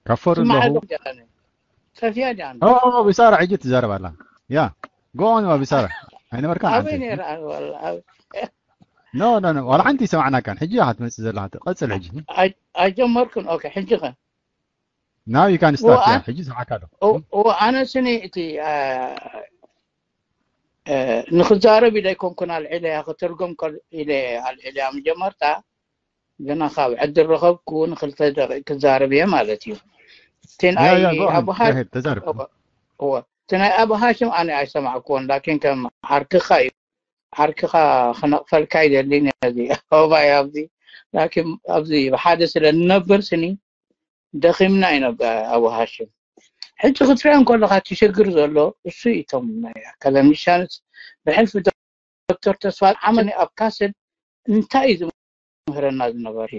ከፈሩ ስማዕ ኣለኹ። ዶ ጃኒ? ሰፊያ ጃኒ? ኦ ቢሳራ ሕጂ ትዛረብ ኣላ። ያ ጎ ኦን ቢሳራ። ኣይነበርካን ኣበይ ዓዲ። ነይራ? ወላ ኣብ- ኖ ኖ ኖ ዋላ ሓንቲ ይሰማዕናካን። ሕጂ ኢኻ ትመጽእ ዘለኻ። ቀጽል ሕጂ። ኣይ- ኣይጀመርኩን። ኦኬ፣ ሕጂ ኸ? ናው ዩ ካን ወ- ስታርት። ያ ኣ- ሕጂ ይሰማዕካ ኣሎ። ኦ- ኦ፣ ኣነ ስኒ እቲ ኣ፣ እ፣ ንክዛረብ ኢለ ኣይኮንኩን ኣልዒለያ፣ ክትርጎም ከል- ኢለ ኣልዒለያ መጀመርታ። ግና ካብ ዕድል ረኸብኩ ንክልተ ደቂቕ ክዛረብ እየ ማለት እዩ። እቲ ያ ናይ ያ ጎ ኦን ኣቡ ሃ- ተዛረብ። እወ፣ እወ። እቲ ናይ ኣቡ ሃሽም ኣነ ኣይሰማዕኩዎን፣ ላኪን ከም ዓርክኻ እዩ። ዓርክኻ ክነቕፈልካ ይደሊ ነዚ ኣበባይ ኣብዚ። ላኪን ኣብዚ ብሓደ ስለ ንነብር ስኒ ደኺምና ኢና ብ-፣ ኣቡ ሃሽም። ሕጂ ክትሪኦ እንከለኻ እቲ ሽግር ዘሎ እሱ እዩ። እቶም ናይ ኣካዳሚሻንስ ብሕልፊ ዶክተር ተስፋ ዓመኒ ኣብ ካስል እንታይ እዩ ዝምህረና ዝነበረ፣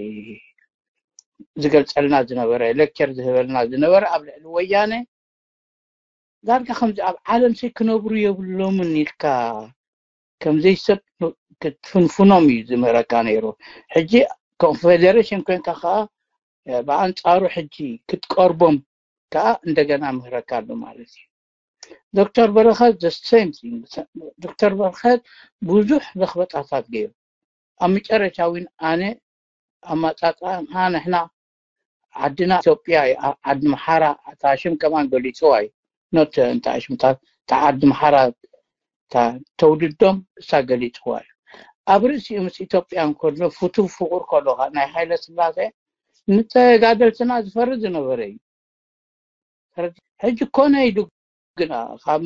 ዝገልጸልና ዝነበረ፣ ሌክቸር ዝህበልና ዝነበረ ኣብ ልዕሊ ወያነ ዳርጋ ከምዚ ኣብ ዓለም ሲ ክነብሩ የብሎምን ኢልካ ከም ዘይሰብ ክትፍንፍኖም እዩ ዝምህረካ ነይሩ። ሕጂ ኮንፌዴሬሽን ኮይንካ ከዓ ብኣንጻሩ ሕጂ ክትቀርቦም ከዓ እንደገና ምህረካ ኣሎ ማለት እዩ። ዶክተር በረኸት the same thing። ዶክተር በረኸት ብዙሕ ለኽበጣታት ገይሩ ኣብ መጨረሻ እውን ኣነ ኣመጻጽኣና ንሕና ዓድና ኢትዮጵያ እዩ፣ ዓ-፣ ዓዲ ምሓራ እታ ሽም ከማን ገሊፅዋ እዩ። ኖት እንታ ሽምታት እታ ዓዲ ምሓራ እታ ተውድዶም እሳ ገሊፅዋ እዩ። ኣብ ርእሲኡ ምስ ኢትዮጵያ እንከሎ ፍቱው ፍቑር ከሎ ኸ ናይ ሃይለ ስላሴ ንተጋደልትና ዝፈርድ ዝነበረ እዩ። ሕጂ ኮነ ኢሉ ግና ካብ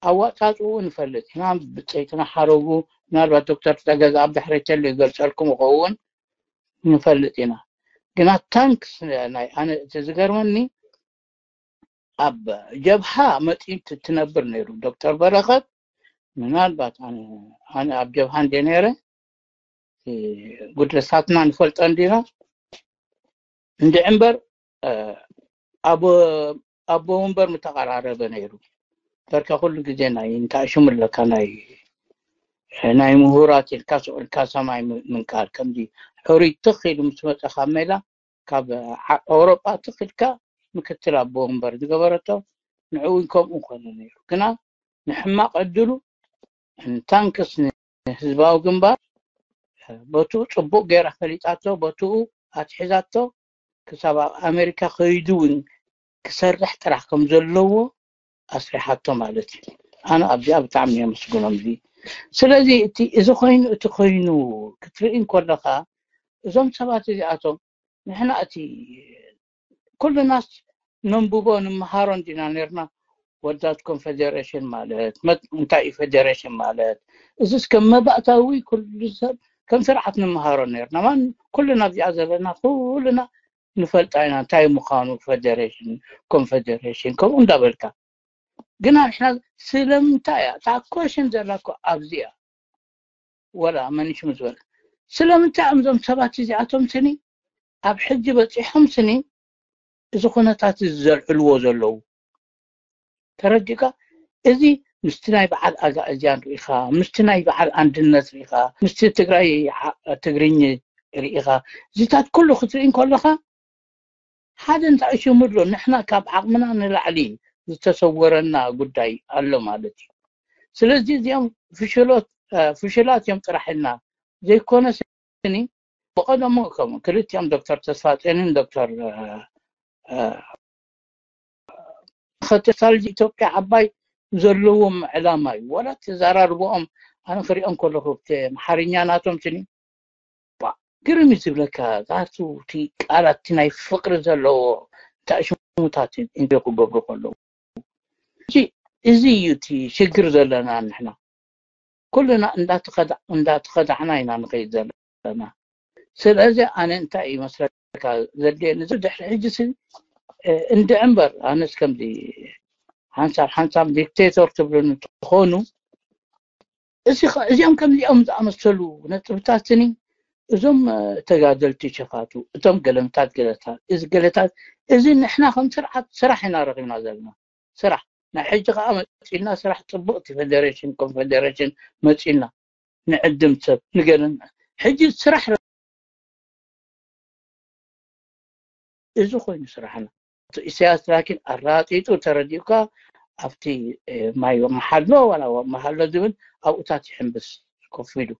ኣዋፃፅኡ ንፈልጥ ኢና። ብፀይትና ሓረጉ ምናልባት ዶክተር ተገዛ ኣብ ድሕሪ ተሎ ይገልፀልኩም ይኸውን ንፈልጥ ኢና። ግና ታንክስ ናይ ኣነ እቲ ዝገርመኒ ኣብ ጀብሃ መፂኡ ትነብር ነይሩ ዶክተር በረኸት። ምናልባት ኣነ ኣነ ኣብ ጀብሃ እንደ ነይረ ጉድለታትና ንፈልጦ እንዲና። እንድዒ እምበር እ፣ ኣቦ ኣቦ ወንበር ምተቐራረበ ነይሩ። በርካ ኩሉ ግዜ ናይ እንታይ ሽሙ ኣለካ ናይ ናይ ምሁራት ኢልካ ስቕ ኢልካ ሰማይ ም- ምንቃል ከምዚ ሕሩይ ትኽ ኢሉ ምስ መፀ ካብ ሜዳ ካብ ዓ- ኣውሮጳ ትኽ ኢልካ ምክትል ኣቦ ወንበር ዝገበረቶ ንዕኡ እውን ከምኡ ኮነ ነይሩ። ግና ንሕማቕ ዕድሉ እንታንክስ ንህዝባዊ ግንባር ቦትኡ ጽቡቕ ገይራ ፈሊጣቶ፣ ቦትኡ ኣትሒዛቶ፣ ክሳብ ኣብ ኣሜሪካ ከይዱ እውን ክሰርሕ ጥራሕ ከም ዘለዎ ኣስሪሓቶ ማለት እዩ። ኣነ ኣብዚኣ ብጣዕሚ የመስግኖም። እዚ ስለዚ እቲ እዚ ኮይኑ እቲ ኮይኑ ክትርኢ እንከለኻ እዞም ሰባት እዚኣቶም ንሕና እቲ ኩልናስ ነንብቦ ንምሃሮ እንዲና ነርና። ወዳት ኮንፌዴሬሽን ማለት መ- እንታይ እዩ ፌዴሬሽን ማለት? እዚስ ከም መባእታዊ ኩሉ ሰብ ከም ስርዓት ንምሃሮ ነርና። ማን ኩልና ኣብዚኣ ዘለና ኩልና ንፈልጣ ኢና እንታይ ምዃኑ ፌዴሬሽን፣ ኮንፌዴሬሽን ከምኡ እንዳበልካ። ግና ንሕና ስለምንታይ እያ እታ ኮሽን ዘላ እኮ ኣብዚኣ ወላ መኒሽ ምስ በለ ስለምንታይ እዮም እዞም ሰባት እዚኣቶም ስኒ ኣብ ሕጂ በፂሖም ስኒ እዚ ኩነታት እዚ ዘልዕልዎ ዘለዉ ተረዲእካ? እዚ ምስቲ ናይ በዓል ኣጋእዝያን ርኢኻ፣ ምስቲ ናይ በዓል ኣንድነት ርኢኻ፣ ምስቲ ትግራይ ሓ- ትግርኝ ርኢኻ፣ እዚታት ኩሉ ክትርኢ እንከለኻ ሓደ እንታይ ሽሙ ኣሎ ንሕና ካብ ዓቕምና ንላዕሊ ዝተሰወረና ጉዳይ ኣሎ ማለት እዩ። ስለዚ እዚኦም ፍሽሎት እ፣ ፍሽላት እዮም ጥራሕ ኢልና ዘይኮነ ስኒ ብቐደሙ ከም ክልቲኦም ዶክተር ተስፋጼንን ዶክተር እ፣ እ፣ ኸተሳልዚ ኢትዮጵያ ዓባይ ዘለዎም ዕላማ እዩ። ወላ ተዘራርቦኦም ኣነ ክሪኦም ከለኹ እቲ ኣምሓርኛ ናቶም ስኒ ባ- ግርም እዩ ዝብለካ። ዛቱ እቲ ቃላት እቲ ናይ ፍቕሪ ዘለዎ እንታይ ሽሙታት ኢንተርቪው ክገብሩ ከለዉ እዚ እዚ እዩ እቲ ሽግር ዘለና ንሕና ኩልና እንዳተኸዳ- እንዳተኸዳዕና ኢና ንኸይድ ዘለና። ስለዚ ኣነ እንታይ ይመስለካ ዘድልየኒ እዚ ድሕሪ ሕጂ ሲ እንድዒ እምበር ኣነስ ከምዚ ሓንሳብ ሓንሳብ ዲክቴተር ትብሉኒ እንትኾኑ እዚ ኸ- እዚኦም ከምዚኦም ዝኣመሰሉ ነጥብታትኒ እዞም እ፣ ተጋደልቲ ሸፋቱ እቶም ገለምታት ገለታት እዚ ገለታት እዚ ንሕና ከም ስርዓት ስራሕ ኢና ረኺብና ዘለና ስራሕ ናይ ሕጂ ከዓ መፂና ስራሕ ፅቡቅ እቲ ፌዴሬሽን ኮንፌዴሬሽን መፂና ንዕድም ሰብ ንገለን ሕጂ ስራሕ ረ- እዚ ኮይኑ ስራሕና ኢሳያስ ላኪን ኣራጢጡ ተረዲኡካ ኣብቲ ማይ መሓሎ ዋላ መሓሎ ዝብል ኣብኡታት ይሕምብስ ኮፍ ኢሉ።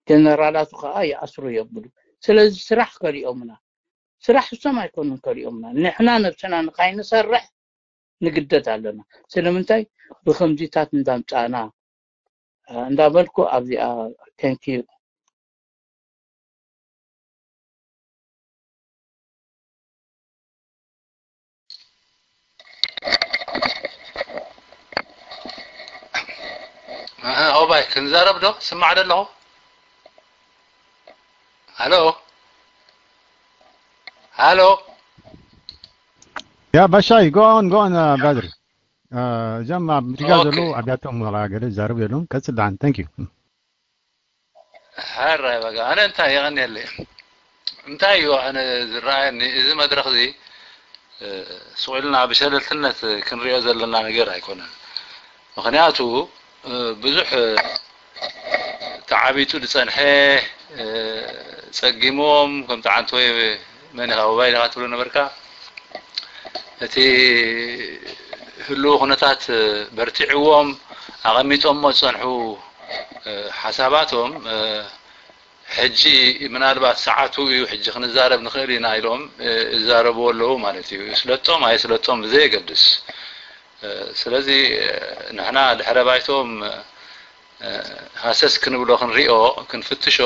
ጀነራላቱ ከዓ ይኣስሩ የብሉ። ስለዚ ስራሕ ከሊኦምና። ስራሕ እሶም ኣይኮኑን ከሊኦምና። ንሕና ነብስና ንካይንሰርሕ ንግደድ ኣለና። ስለምንታይ? ብከምዚታት እንዳምፃእና እንዳበልኩ ኣብዚኣ። Thank you። ኦባይ ክንዛረብ ዶ ስማዕ ደለኹ? ሃሎ ሃሎ። ያ ባሻይ፣ go on, go on, ባድሪ። እዞም ኣብ ምድጋ ዘለዉ ኣብያቶም ገለ ዝዛረቡ የለውን። ቀጽል ደሓን። Thank you። ሕራይ በቃ። ኣነ እንታይ የቐንየለይ? እንታይ እዩ ኣነ ዝረኣየኒ፣ እዚ መድረኽ እዚ ስቕ ኢልና ብሸለልትነት ክንሪኦ ዘለና ነገር ኣይኮነን። ምኽንያቱ ብዙሕ ተዓቢጡ ዝጸንሐ፣ ጸጊምዎም፣ ከምቲ ዓንተወይ መን ኢኻ፣ ወባይ ዲኻ ትብሎ ነበርካ፣ እቲ ህልው ኩነታት በርቲዕዎም ኣቐሚጦሞ ዝጸንሑ ሓሳባቶም ሕጂ ምናልባት ሰዓቱ እዩ፣ ሕጂ ክንዛረብ ንኽእል ኢና ኢሎም ይዛረቡ ኣለዉ ማለት እዩ። ይስለጦም ኣይስለጦም ብዘየገድስ። ስለዚ ንሕና ድሕረ ባይቶም ሃሰስ ክንብሎ፣ ክንሪኦ፣ ክንፍትሾ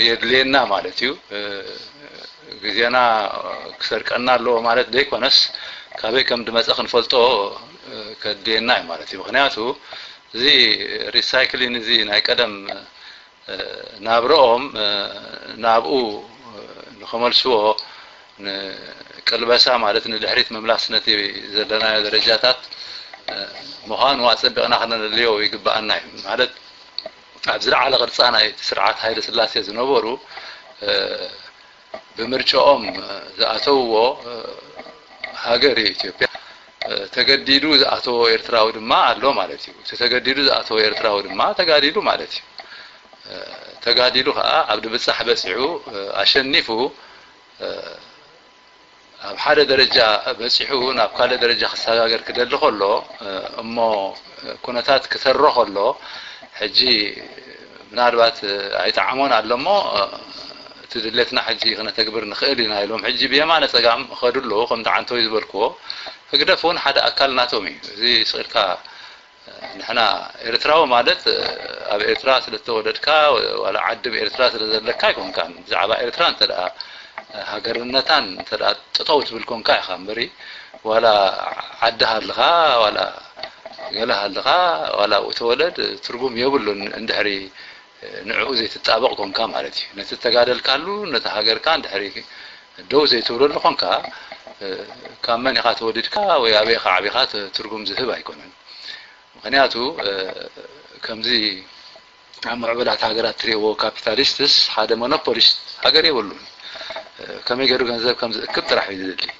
የድልየና ማለት እዩ። ግዜና ክሰርቀና ኣለዎ ማለት ዘይኮነስ፣ ካበይ ከም ድመጸ ክንፈልጦ ከድልየና እዩ ማለት እዩ። ምኽንያቱ እዚ ሪሳይክሊን እዚ ናይ ቀደም ናብረኦም ናብኡ ንኸመልስዎ፣ ንቅልበሳ ማለት ንድሕሪት ምምላስ ነቲ ዘለናዮ ደረጃታት ምዃኑ ኣጸቢቕና ክነለልዮ ይግብኣና እዩ። ማለት ኣብ ዝለዓለ ቅርጻ ናይ ስርዓት ሃይለ ስላሴ ዝነበሩ ብምርጫኦም ዝኣተውዎ ሃገር እዩ ኢትዮጵያ። ተገዲዱ ዝኣተዎ ኤርትራዊ ድማ ኣሎ ማለት እዩ። እቲ ተገዲዱ ዝኣተዎ ኤርትራዊ ድማ ተጋዲሉ ማለት እዩ። ተጋዲሉ ከዓ ኣብ ድብጻሕ በጺሑ ኣሸኒፉ ኣብ ሓደ ደረጃ በጺሑ ናብ ካልእ ደረጃ ክሰጋገር ክደሊ ከሎ እሞ ኩነታት ክተሮ ከሎ ሕጂ ምናልባት ኣይጠዓሞን ኣሎ እሞ እቲ ድሌትና ሕጂ ክነተግብር ንኽእል ኢና ኢሎም ሕጂ ብየማነ ጸጋም ኸዱ ኣለዉ። ከምቲ ዓንተወይ ዝበልክዎ ህግደፍ እውን ሓደ ኣካል ናቶም እዩ። እዚ ስቕ ኢልካ ንሕና ኤርትራዊ ማለት ኣብ ኤርትራ ስለ ዝተወለድካ ዋላ ዓዲ ብኤርትራ ስለ ዘለካ ኣይኮንካን። ብዛዕባ ኤርትራ እንተ ደኣ ሃገርነታን እንተ ደኣ ጠጠው ትብል ኮንካ ኢኻ እምበሪ ዋላ ዓዲ ሃልኻ ዋላ ገለ ሃልኻ ዋላ ኣብኡ ተወለድ ትርጉም የብሉን እንድሕሪ ንዕኡ ዘይትጣበቕ ኮንካ ማለት እዩ። ነቲ እተጋደልካሉ ነቲ ሃገርካ እንድሕሪ ደው ዘይትብለሉ ኮንካ ካብ መን ኢኻ ተወሊድካ ወይ ኣበይ ኢኻ ዓቢኻ ትርጉም ዝህብ ኣይኮነን። ምኽንያቱ ከምዚ ኣብ ምዕቡላት ሃገራት ትሪእዎ ካፒታሊስትስ ሓደ ሞኖፖሊስት ሃገር የብሉን። ከመይ ገይሩ ገንዘብ ከም ዝእክብ ጥራሕ እዩ ዝደሊ።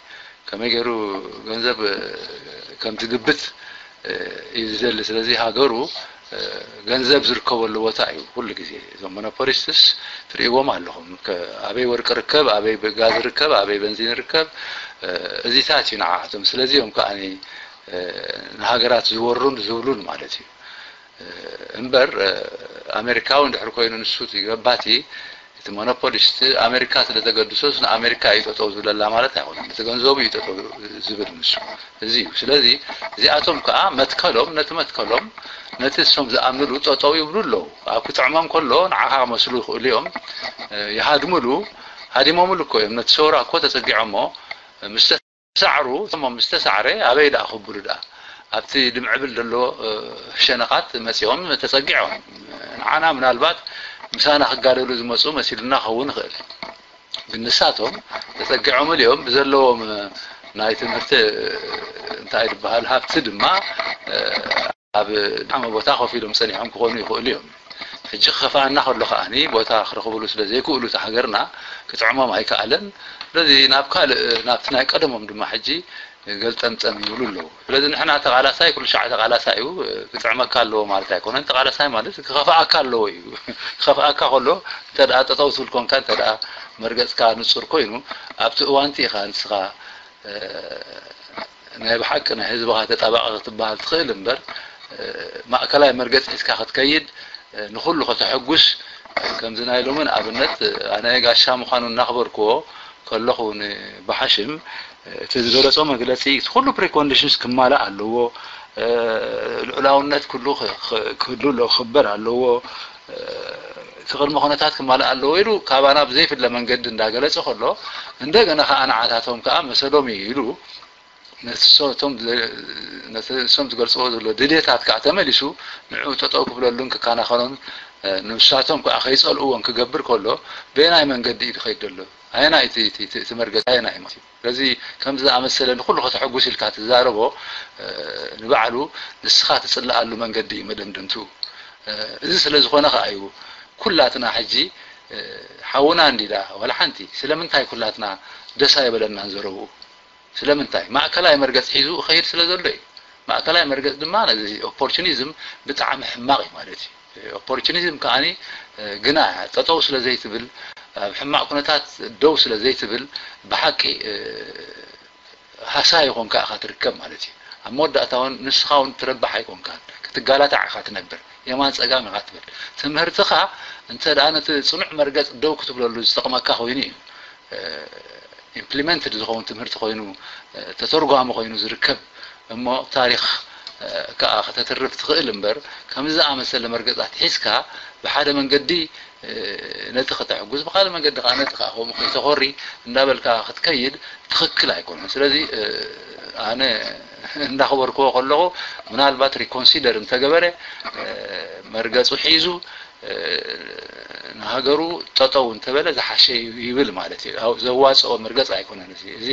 ከመይ ገይሩ ገንዘብ ከም ዝግብት እዩ ዝደሊ። ስለዚ ሃገሩ ገንዘብ ዝርከበሉ ቦታ እዩ ኩሉ ግዜ። እዞም ሞኖፖሊስትስ ትርእይዎም ኣለኹም። ኣበይ ወርቂ ርከብ፣ ኣበይ ጋዝ ርከብ፣ ኣበይ በንዚን ርከብ፣ እዚታት እዩ ንዓኣቶም። ስለዚ እዮም ከኣ ንሃገራት ዝወሩን ዝብሉን ማለት እዩ። እምበር ኣሜሪካዊ እንድሕር ኮይኑ ንሱ እቲ ገባቲ እቲ ሞኖፖሊስት ኣሜሪካ ስለ ዘገድሶስ ንኣሜሪካ እዩ ጠጠው ዝብለላ ማለት ኣይኮነን። እቲ ገንዘቡ እዩ ጠጠው ዝብል ንሱ። እዚ እዩ። ስለዚ እዚኣቶም ከዓ መትከሎም ነቲ መትከሎም ነቲ እሶም ዝኣምንሉ ጠጠው ይብሉ ኣለዉ። ኣብ ክጥዕሞም ከሎ ንዓኻ ክመስሉ ይኽእሉ እዮም። ይሃድምሉ፣ ሃዲሞምሉ እኮ እዮም። ነቲ ሰውራ እኮ ተፀጊዖሞ ምስ ተሳዕሩ እሞ ምስ ተሳዕረ ኣበይ ደኣ ክብሉ ደኣ ኣብቲ ድምዕብል ዘሎ ሸነኻት መጺኦም ተጸጊዖም ንዓና ምናልባት ምሳና ክጋደሉ ዝመጹ መሲሉና ክኸውን ይኽእል። ግን ንሳቶም ተጸጊዖም ኢሎም ብዘለዎም ናይ ትምህርቲ እንታይ ዝበሃል ሃብቲ ድማ ኣብ ድሓመ ቦታ ኮፍ ኢሎም ጸኒሖም ክኾኑ ይኽእሉ እዮም። ሕጂ ክኸፍኣና ከሎ ከኣኒ ቦታ ክረኽብሉ ስለ ዘይክእሉ እቲ ሃገርና ክጥዕሞም ኣይከኣለን። ስለዚ ናብ ካልእ ናብቲ ናይ ቀደሞም ድማ ሕጂ ገልጠምጠም ይብሉ ኣለዉ። ስለዚ ንሕና ተቓላሳይ ኩሉ ሻዕ ተቓላሳይ እዩ። ክጥዕመካ ኣለዎ ማለት ኣይኮነን። ተቓላሳይ ማለት ክኸፍኣካ ኣለዎ እዩ። ክኸፍኣካ ከሎ እንተ ደኣ ጠጠው ትብል ኮንካ እንተ ደኣ መርገጽካ ንጹር ኮይኑ ኣብቲ እዋንቲ ኢኻ ንስኻ ናይ ብሓቂ ናይ ህዝብኻ ተጣባቒ ክትበሃል ትኽእል እምበር፣ ማእከላይ መርገጺ ሒዝካ ክትከይድ፣ ንኹሉ ከተሐጉስ፣ ከምዚ ናይ ሎምን ኣብነት፣ ኣነ ጋሻ ምዃኑ እናኽበርክዎ ከለኹ ንባሓሽም፣ እቲ ዝገለጾ መግለጺ፣ እቲ ኩሉ ፕሪኮንዲሽንስ ክማላእ ኣለዎ፣ ልዑላውነት ኩሉ ክህሉ ኣለዎ፣ ክኽበር ኣለዎ፣ እቲ ቅድመ ኩነታት ክማላእ ኣለዎ ኢሉ ካባና ብዘይፍለ መንገዲ እንዳገለጸ ከሎ፣ እንደገና ከኣ ንዓታቶም ከኣ መሰሎም እዩ ኢሉ፣ ነቲ እሶም፣ ነቲ እሶም ዝገልጽዎ ዘሎ ድልየታት ከኣ ተመሊሱ ንዕኡ ጠጠው ክብለሉን ክከናኸኖን፣ ንሳቶም ከኣ ከይጸልእዎን ክገብር ከሎ፣ በየናይ መንገዲ እዩ ዝኸይድ ዘሎ? ኣየናይ እቲ፣ እቲ፣ እቲ፣ እቲ መርገጺ ኣየናይ ማለት እዩ? ስለዚ ከምዚ ዝኣመሰለ ንኹሉ ከተሐጉስ ኢልካ ትዛረቦ፣ ንባዕሉ ንስኻ ትጽልኣሉ መንገዲ እዩ መደምደምትኡ። እዚ ስለ ዝኾነ ከኣ እዩ ኩላትና ሕጂ፣ ሓውና እንዲዳ ዋላ ሓንቲ፣ ስለምንታይ ኩላትና ደስ ኣይበለናን ዘረብኡ? ስለምንታይ? ማእከላይ መርገጽ ሒዙ እኸይድ ስለ ዘሎ እዩ። ማእከላይ መርገጽ ድማ ነዚ ኦፖርቹኒዝም ብጣዕሚ ሕማቕ እዩ ማለት እዩ። ኦፖርቹኒዝም ከኣኒ ግና ጠጠው ስለ ዘይትብል፣ ኣብ ሕማቕ ኩነታት ደው ስለ ዘይትብል፣ ብሓቂ ሃሳይ ይኾንካ ኢኻ ትርከብ ማለት እዩ። ኣብ መወዳእታ እውን ንስኻ እውን ትረብሕ ኣይኮንካን፣ ክትጋላታዕ ኢኻ ትነብር፣ የማን ጸጋም ኢኻ ትብል። ትምህርትኻ እንተ ደኣ ነቲ ጽኑዕ መርገጽ ደው ክትብለሉ ዝጠቕመካ ኮይኑ እዩ። ኢምፕሊመንትድ ዝኸውን ትምህርቲ ኮይኑ፣ ተተርጓሚ ኮይኑ ዝርከብ እሞ ታሪኽ ከኣ ከተትርፍ ትኽእል እምበር፣ ከምዚ ዝኣመሰለ መርገጻት ሒዝካ ብሓደ መንገዲ ነቲ ከተሕጉዝ፣ ብኻልእ መንገዲ ከኣ ነቲ ከኣ ከምኡ ከይተኾሪ እንዳበልካ ክትከይድ ትኽክል ኣይኮነን። ስለዚ ኣነ እንዳኽበርክዎ ከለኹ ምናልባት ሪኮንሲደር እንተገበረ፣ መርገጹ ሒዙ ንሃገሩ ጠጠው እንተበለ ዝሓሸ እዩ ይብል ማለት እዩ። ዘዋፅኦ መርገፅ ኣይኮነን። እዚ፣ እዚ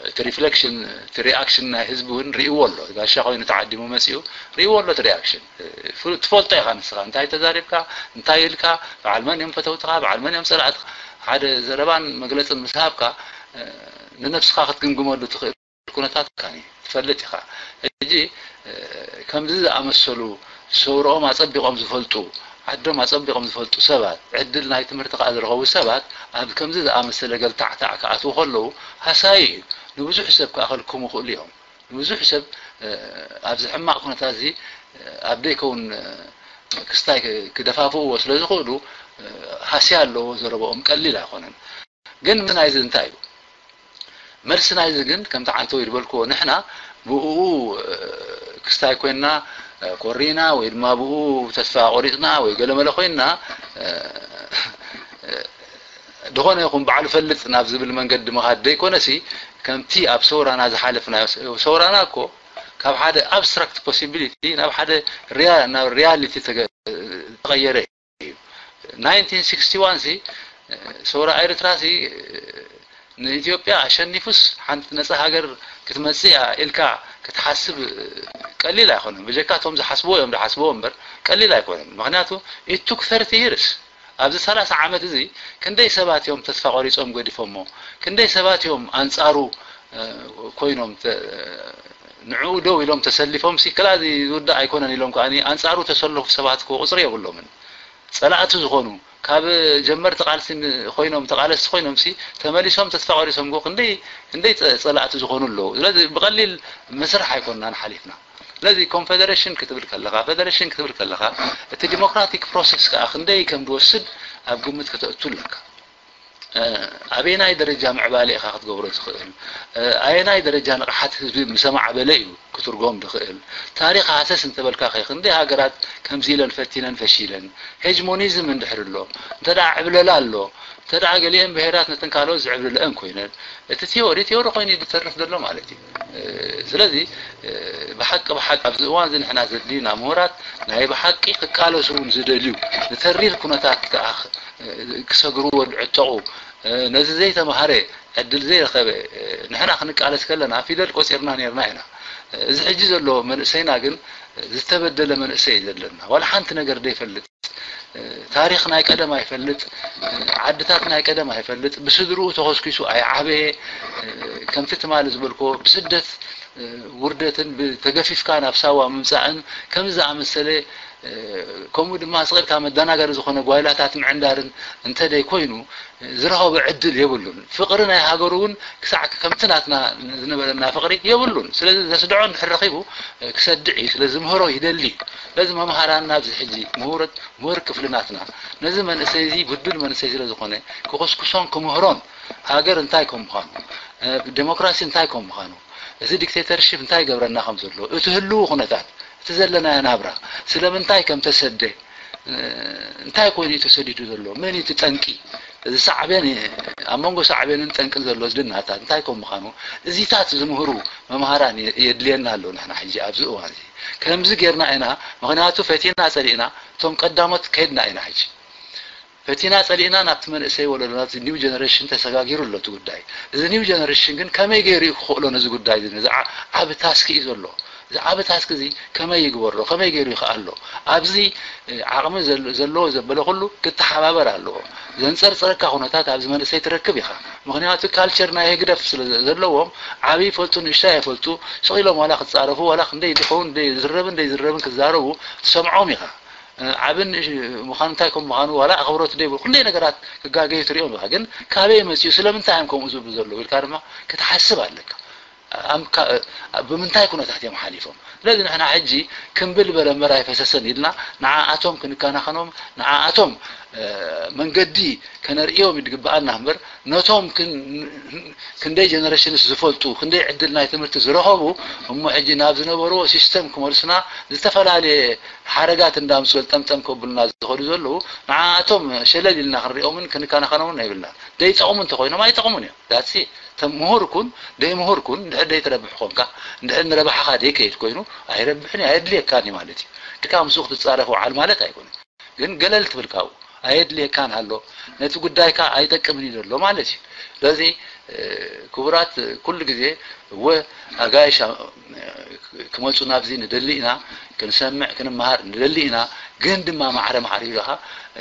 እቲ ሪፍሌክሽን፣ እቲ ሪኣክሽን ናይ ህዝቢ እውን ርእይዎ ኣሎ። ጋሻ ኮይኑ ተዓዲሙ መፂኡ ርእይዎ ኣሎ። እቲ ሪኣክሽን ትፈልጦ ኢኻ ንስኻ፣ እንታይ ተዛሪብካ፣ እንታይ ኢልካ፣ በዓል መን እዮም ፈተውትኻ፣ በዓል መን እዮም ፀላእትኻ። ሓደ ዘረባን መግለፅን ምስ ሃብካ ንነብስኻ ክትግምግመሉ ትኽእል ኩነታት ካኒ ትፈልጥ ኢኻ። ሕጂ ከምዚ ዝኣመሰሉ ሰውርኦም ኣጸቢቖም ዝፈልጡ፣ ዓዶም ኣጸቢቖም ዝፈልጡ ሰባት፣ ዕድል ናይ ትምህርቲ ከኣ ዝረኸቡ ሰባት ኣብ ከምዚ ዝኣመሰለ ገልታዕታዕ ክኣትዉ ከለዉ ሃሳዪ እዩ። ንብዙሕ ሰብ ክኣኸልኩም ይኽእሉ እዮም። ንብዙሕ ሰብ ኣብዚ ሕማቕ ኩነታት እዚ ኣብ ደይከውን ክስታይ ክደፋፍእዎ ስለ ዝኽእሉ ሃስያ ኣለዎ። ዘረባኦም ቀሊል ኣይኮነን። ግን ምን ናይዚ እንታይ እዩ? መልሲ ናይዚ ግን ከምቲ ዓንተወይ ዝበልክዎ ንሕና ብእኡ ክስታይ ኮይንና ኮሪና ወይ ድማ ብኡ ተስፋ ቆሪፅና ወይ ገለመለ ኮይንና ዝኾነ ይኹን ባዕሉ ፈልጥ ናብ ዝብል መንገዲ ምኻድ ዘይኮነሲ ከምቲ ኣብ ሰውራና ዝሓለፍናዮ ሰውራና እኮ ካብ ሓደ ኣብስትራክት ፖሲቢሊቲ ናብ ሓደ ናብ ሪያሊቲ ተቐየረ። ናይንቲን ሲክስቲ ዋን ሲ ሰውራ ኤርትራ ሲ ንኢትዮጵያ ኣሸኒፉስ ሓንቲ ነፃ ሃገር ክትመፅእ እያ ኢልካ ክትሓስብ ቀሊል ኣይኮነን። ብጀካ እቶም ዝሓስብዎ እዮም ዝሓስብዎ እምበር ቀሊል ኣይኮነን። ምክንያቱ it took thirty years። ኣብዚ ሰላሳ ዓመት እዚ ክንደይ ሰባት እዮም ተስፋ ቆሪፆም ገዲፎሞ? ክንደይ ሰባት እዮም ኣንፃሩ ኮይኖም ንዕኡ ደው ኢሎም ተሰሊፎም ሲ ክላ እዚ ዝውዳእ ኣይኮነን ኢሎም ከኣ ኣንፃሩ ተሰለፉ ሰባት እኮ ቁፅሪ የብሎምን። ፀላእቲ ዝኾኑ ካብ ጀመርቲ ቃልሲ ኮይኖም ተቃለስቲ ኮይኖም ሲ ተመሊሶም ተስፋ ቆሪሶም ጎ ክንደይ ክንደይ ፀላእቲ ዝኾኑ ኣለዉ። ስለዚ ብቀሊል መስርሕ ኣይኮንናን ሓሊፍና። ስለዚ ኮንፌደሬሽን ክትብል ከለኻ፣ ፌደሬሽን ክትብል ከለኻ እቲ ዲሞክራቲክ ፕሮሰስ ከዓ ክንደይ ከም ዝወስድ ኣብ ግምት ከተእቱ ኣለካ። ኣበየናይ ደረጃ ምዕባለ ኢኻ ክትገብሮ ትኽእል? ኣየናይ ደረጃ ንቕሓት ህዝቢ ምስ ኣማዕበለ እዩ ክትርጎም ዝኽእል? ታሪኽ ሃሰስ እንተበልካ ከ ክንደይ ሃገራት ከምዚ ኢለን ፈቲነን ፈሺለን? ሄጅሞኒዝም እንድሕር ኣሎ እንተ ደኣ ዕብለላ ኣሎ እንተ ደኣ ገሊአን ብሄራት ነተን ካልኦት ዝዕብልለአን ኮይነን እቲ ቲዮሪ ቲዮሪ ኮይኑ እዩ ዝተርፍ ዘሎ ማለት እዩ። ስለዚ ብሓቂ ብሓቂ ኣብዚ እዋን እዚ ንሕና ዘድልዩና ምሁራት ናይ ብሓቂ ክቃለሱ እውን ዝደልዩ ንተሪር ኩነታት ከዓ ክሰግርዎ ዝዕጠቑ ነዚ ዘይተማሃረ ዕድል ዘይረኸበ ንሕና ክንቃለስ ከለና ፊደል ቆፂርና ነርና ኢና። እዚ ሕጂ ዘሎ መንእሰይና ግን ዝተበደለ መንእሰይ እዩ ዘለና። ዋላ ሓንቲ ነገር ዘይፈልጥ ታሪኽ ናይ ቀደም ኣይፈልጥ፣ ዓድታት ናይ ቀደም ኣይፈልጥ፣ ብስድርኡ ተኾስኪሱ ኣይዓበየ፣ ከምቲ ትማሊ ዝበልክዎ ብስደት ውርደትን ተገፊፍካ ናብ ሳዋ ምምፃእን ከምዚ ዝኣመሰለ ከምኡ ድማ ስቕ ኢልካ መደናገሪ ዝኾነ ጓይላታት ምዕንዳርን እንተደይ ኮይኑ ዝረኸቦ ዕድል የብሉን። ፍቕሪ ናይ ሃገሩ እውን ክሳዕ ከምቲ ናትና ዝነበረና ፍቕሪ የብሉን። ስለዚ ዘስድዖ እንድሕር ረኺቡ ክሰድዕ እዩ። ስለዚ ምህሮ ይደሊ እዩ። ስለዚ መምሃራንና ኣብዚ ሕጂ ምሁር ክፍሊ ናትና ነዚ መንእሰይ እዚ ብዱል መንእሰይ ስለ ዝኾነ ክኹስኩሶን ክምህሮን ሃገር እንታይ ከም ምዃኑ፣ ዴሞክራሲ እንታይ ከም ምዃኑ፣ እዚ ዲክቴተርሺፕ እንታይ ይገብረና ከም ዘሎ፣ እቲ ህልው ኩነታት፣ እቲ ዘለናዮ ናብራ ስለምንታይ ከም ተሰደ፣ እንታይ ኮይኑ እዩ ተሰዲዱ ዘሎ፣ መን እዩ እቲ ጠንቂ፣ እዚ ሳዕቤን፣ ኣብ መንጎ ሳዕቤንን ጠንቅን ዘሎ ዝድናታት እንታይ ከም ምዃኑ፣ እዚታት ዝምህሩ መምሃራን የድልየና ኣሎ። ንሕና ሕጂ ኣብዚ እዋን እዚ ከምዚ ጌርና ኢና። ምኽንያቱ ፈቲና ጸሊእና እቶም ቀዳሞት ከይድና ኢና። ሕጂ ፈቲና ጸሊእና ናብቲ መንእሰይ ወለዶ ናብዚ ኒው ጀነሬሽን ተሰጋጊሩ ኣሎ እቲ ጉዳይ። እዚ ኒው ጀነሬሽን ግን ከመይ ገይሩ እዩ ክኽእሎ ነዚ ጉዳይ እዚ? ነዚ ዓቢ ታስክ እዩ ዘሎ። እዚ ዓቢ ታስክ እዚ ከመይ ይግበሮ? ከመይ ገይሩ ይኽኣሎ? ኣብዚ ዓቕሚ ዘለዎ ዘበለ ኩሉ ክተሓባበር ኣለዎ። ዘንጸርጽረካ ኩነታት ኣብዚ መንእሰይ ትረክብ ኢኻ። ምኽንያቱ ካልቸር ናይ ህግደፍ ስለ ዘለዎም ዓቢ ይፈልጡ ንእሽተይ ኣይፈልጡ ስቕ ኢሎም ዋላ ክጻረፉ ዋላ ክንደይ ድኸውን ዝረብን ዘይዝረብን ክዛረቡ ትሰምዖም ኢኻ። ዓብን ምዃኑ እንታይ ከም ምዃኑ ዋላ ኣኽብሮት ደይብሉ ክንደይ ነገራት ክጋገዩ ትሪኦም ኢኻ። ግን ካበይ መፂኡ ስለምንታይ እዮም ከምኡ ዝብሉ ዘለዉ ኢልካ ድማ ክትሓስብ ኣለካ። ብምንታይ ኩነታት እዮም ሓሊፎም? ስለዚ ንሕና ሕጂ ክምብል በለ እምበር ኣይፈሰሰን ኢልና ንዓኣቶም ክንከናኸኖም ንዓኣቶም መንገዲ ከነርእዮም ይግበኣና እምበር ነቶም ክንደይ ጀነሬሽንስ ዝፈልጡ ክንደይ ዕድል ናይ ትምህርቲ ዝረኸቡ እሞ ሕጂ ናብ ዝነበርዎ ሲስተም ክመልሱና ዝተፈላለየ ሓረጋት እንዳምፅኡ ጠምጠም ከብሉና ዝኸዱ ዘለዉ ንዓኣቶም ሸለል ኢልና ክንሪኦምን ክንከናኸኖምን ኣይብልናን። ደይጠቕሙ እንተኮይኖም ኣይጠቕሙን እዮም። ዳትሲ ምሁር ኩን ደይምሁር ኩን እንድሕር ደይትረብሕ ኮንካ እንድሕር ንረብሓኻ ደይከይድ ኮይኑ ኣይረብሕን ኣየድልየካን እዩ ማለት እዩ። ድካ ምስኡ ክትፃረፍ ውዓል ማለት ኣይኮነን። ግን ገለል ትብል ካብኡ ኣየድልየካን ኣሎ ነቲ ጉዳይካ ኣይጠቅምን እዩ ዘሎ ማለት እዩ። ስለዚ ክቡራት ኩሉ ግዜ እወ ኣጋይሽ ክመፁ ናብዚ ንደሊ ኢና፣ ክንሰምዕ ክንመሃር ንደሊ ኢና። ግን ድማ ማዕረ ማዕረ ኢልካ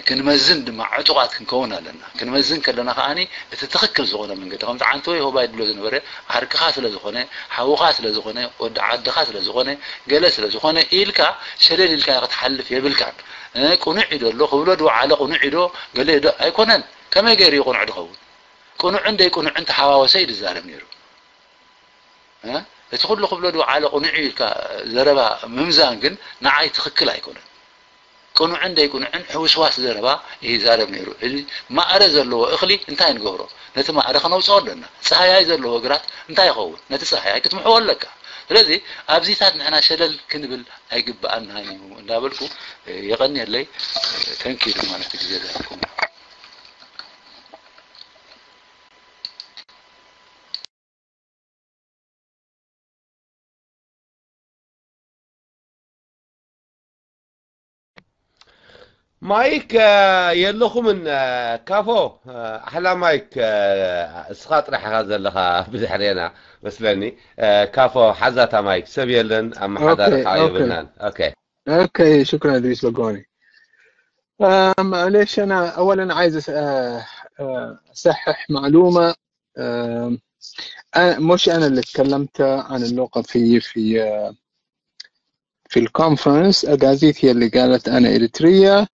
ክንመዝን ድማ ዕጡቓት ክንከውን ኣለና። ክንመዝን ከለና ከዓኒ እቲ ትኽክል ዝኾነ መንገዲ ከምቲ ዓንተወይ ሆባይ ድሎ ዝነበረ ዓርክኻ ስለ ዝኾነ ሓውኻ ስለ ዝኾነ ወዲ ዓድኻ ስለ ዝኾነ ገለ ስለ ዝኾነ ኢልካ ሸለል ኢልካ ክትሓልፍ የብልካን። ቅኑዕ እዩ ዶ ኣሎ ክብሎ ዝወዓለ ቅኑዕ እዩ ዶ ገለ ዶ ኣይኮነን። ከመይ ገይሩ እዩ ቅኑዕ ድኸውን? ቅኑዕን ደይቅኑዕን ተሓዋወሰ እዩ ዝዛረብ ነይሩ። እቲ ኩሉ ክብሎ ዝወዓለ ቅኑዕ እዩ ኢልካ ዘረባ ምምዛን ግን ንዓይ ትኽክል ኣይኮነን። ቅኑዕን ደይቅኑዕን ሕውስዋስ ዘረባ ይዛረብ ነይሩ። እዚ ማእረ ዘለዎ እኽሊ እንታይ ንገብሮ? ነቲ ማእረ ከነውፅኦ ኣለና። ፃህያይ ዘለዎ ግራት እንታይ ይኸውን? ነቲ ፃህያይ ክትምሕዎ ኣለካ። ስለዚ ኣብዚታት ንሕና ሸለል ክንብል ኣይግበኣናን እዩ እንዳበልኩ የቐንየለይ። ተንኪዩ ድማ ነቲ ግዜ ዘለኩም ማይክ የለኹምን። ካፎ ኣሕላ ማይክ እስኻ ጥራሕ ኢኻ ዘለኻ ብድሕሬና መስለኒ። ካፎ ሓዛታ ማይክ ሰብ የለን ኣመሓዳሪ ከዓ የብልናን። ኦኬ ኦኬ ሽክራን እድሪስ በጎኒ። معليش انا اولا عايز اصحح معلومه. مش انا اللي تكلمت عن اللغه في في في الكونفرنس. اجازيت هي اللي قالت انا اريتريه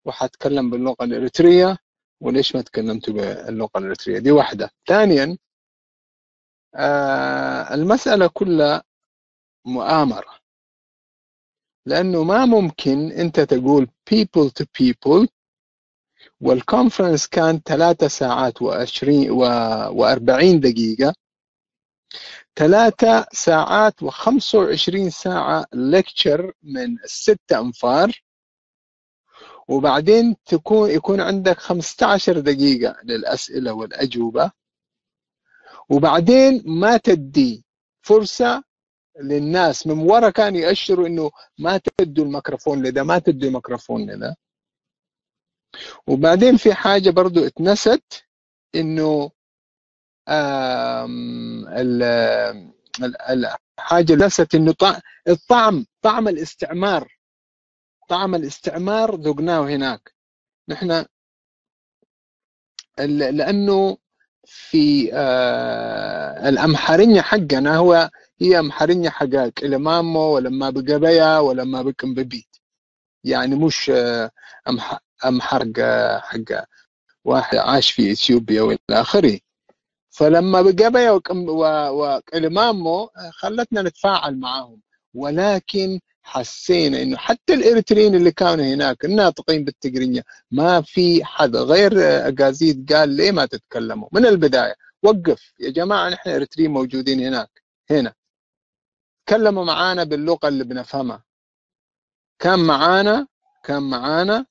وحاتكلم باللغه الاريتريه. وليش ما تكلمتوا باللغه الاريتريه؟ دي واحده. ثانيا آه المساله كلها مؤامره. لانه ما ممكن انت تقول people to people والكونفرنس كان ثلاثة ساعات وعشرين و وأربعين دقيقة. ثلاثة ساعات وخمسة وعشرين ساعة lecture من الست أنفار. وبعدين تكون يكون عندك خمستاشر دقيقة للأسئلة والأجوبة. وبعدين ما تدي فرصة للناس من ورا كان يأشروا انه ما تدوا الميكروفون لده ما تدوا الميكروفون لده. وبعدين في حاجة برضو اتنست انه الحاجة اللي اتنست انه الطعم طعم الاستعمار طعم الاستعمار ذقناه هناك. نحن لانه في آه الامحرنيا حقنا هو هي امحرنيا حق كلمامو ولما بقبيا ولما بكمببيت. يعني مش آه، أمح- أمحرق آه، حق واحد عاش في إثيوبيا والى آخره. فلما بقى بيا وقم- و- وقلمامو خلتنا نتفاعل معاهم، ولكن حسينا انه حتى الاريتريين اللي كانوا هناك الناطقين بالتقرينية ما في حد غير اجازيد قال ليه ما تتكلموا من البداية. وقف يا جماعة، نحن اريتريين موجودين هناك هنا، تكلموا معانا باللغة اللي بنفهمها. كان معانا كان معانا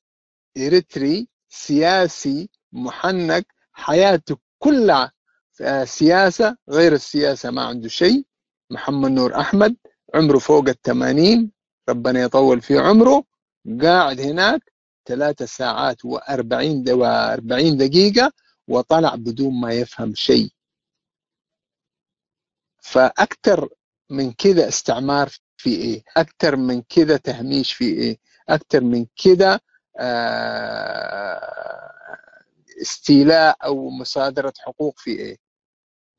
إريتري سياسي محنك، حياته كلها آه، سياسة، غير السياسة ما عنده شيء. محمد نور أحمد عمره فوق ال80، ربنا يطول في عمره، قاعد هناك ثلاثة ساعات و40 د- و40 دقيقة، وطلع بدون ما يفهم شيء. فأكثر من كده استعمار في إيه؟ أكثر من كده تهميش في إيه؟ أكثر من كده آه، استيلاء أو مصادرة حقوق في إيه؟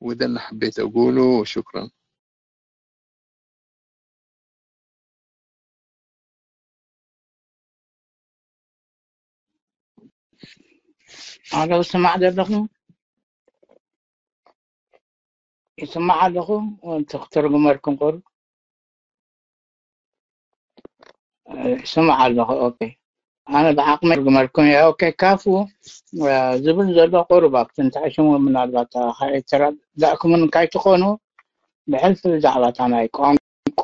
وده اللي حبيت أقوله، وشكرا. ኣሎ ስማዕ ዘለኹ ይስማዕ ኣለኹ። ወንቲ ክትርጉመልኩም ቁሩብ ይስማዕ ኣለኹ። ኦኬ፣ ኣነ ብዓቕሚ ትርጉመልኩም እየ። ኦኬ፣ ካፉ ዝብል ዘሎ ቁሩብ ኣብቲ እንታይ ሽሙ ምናልባት ከይተረዳእኩምን እንታይ ትኾኑ ብሕልፊ ብዛዕባ እታ ናይ ቋንቋ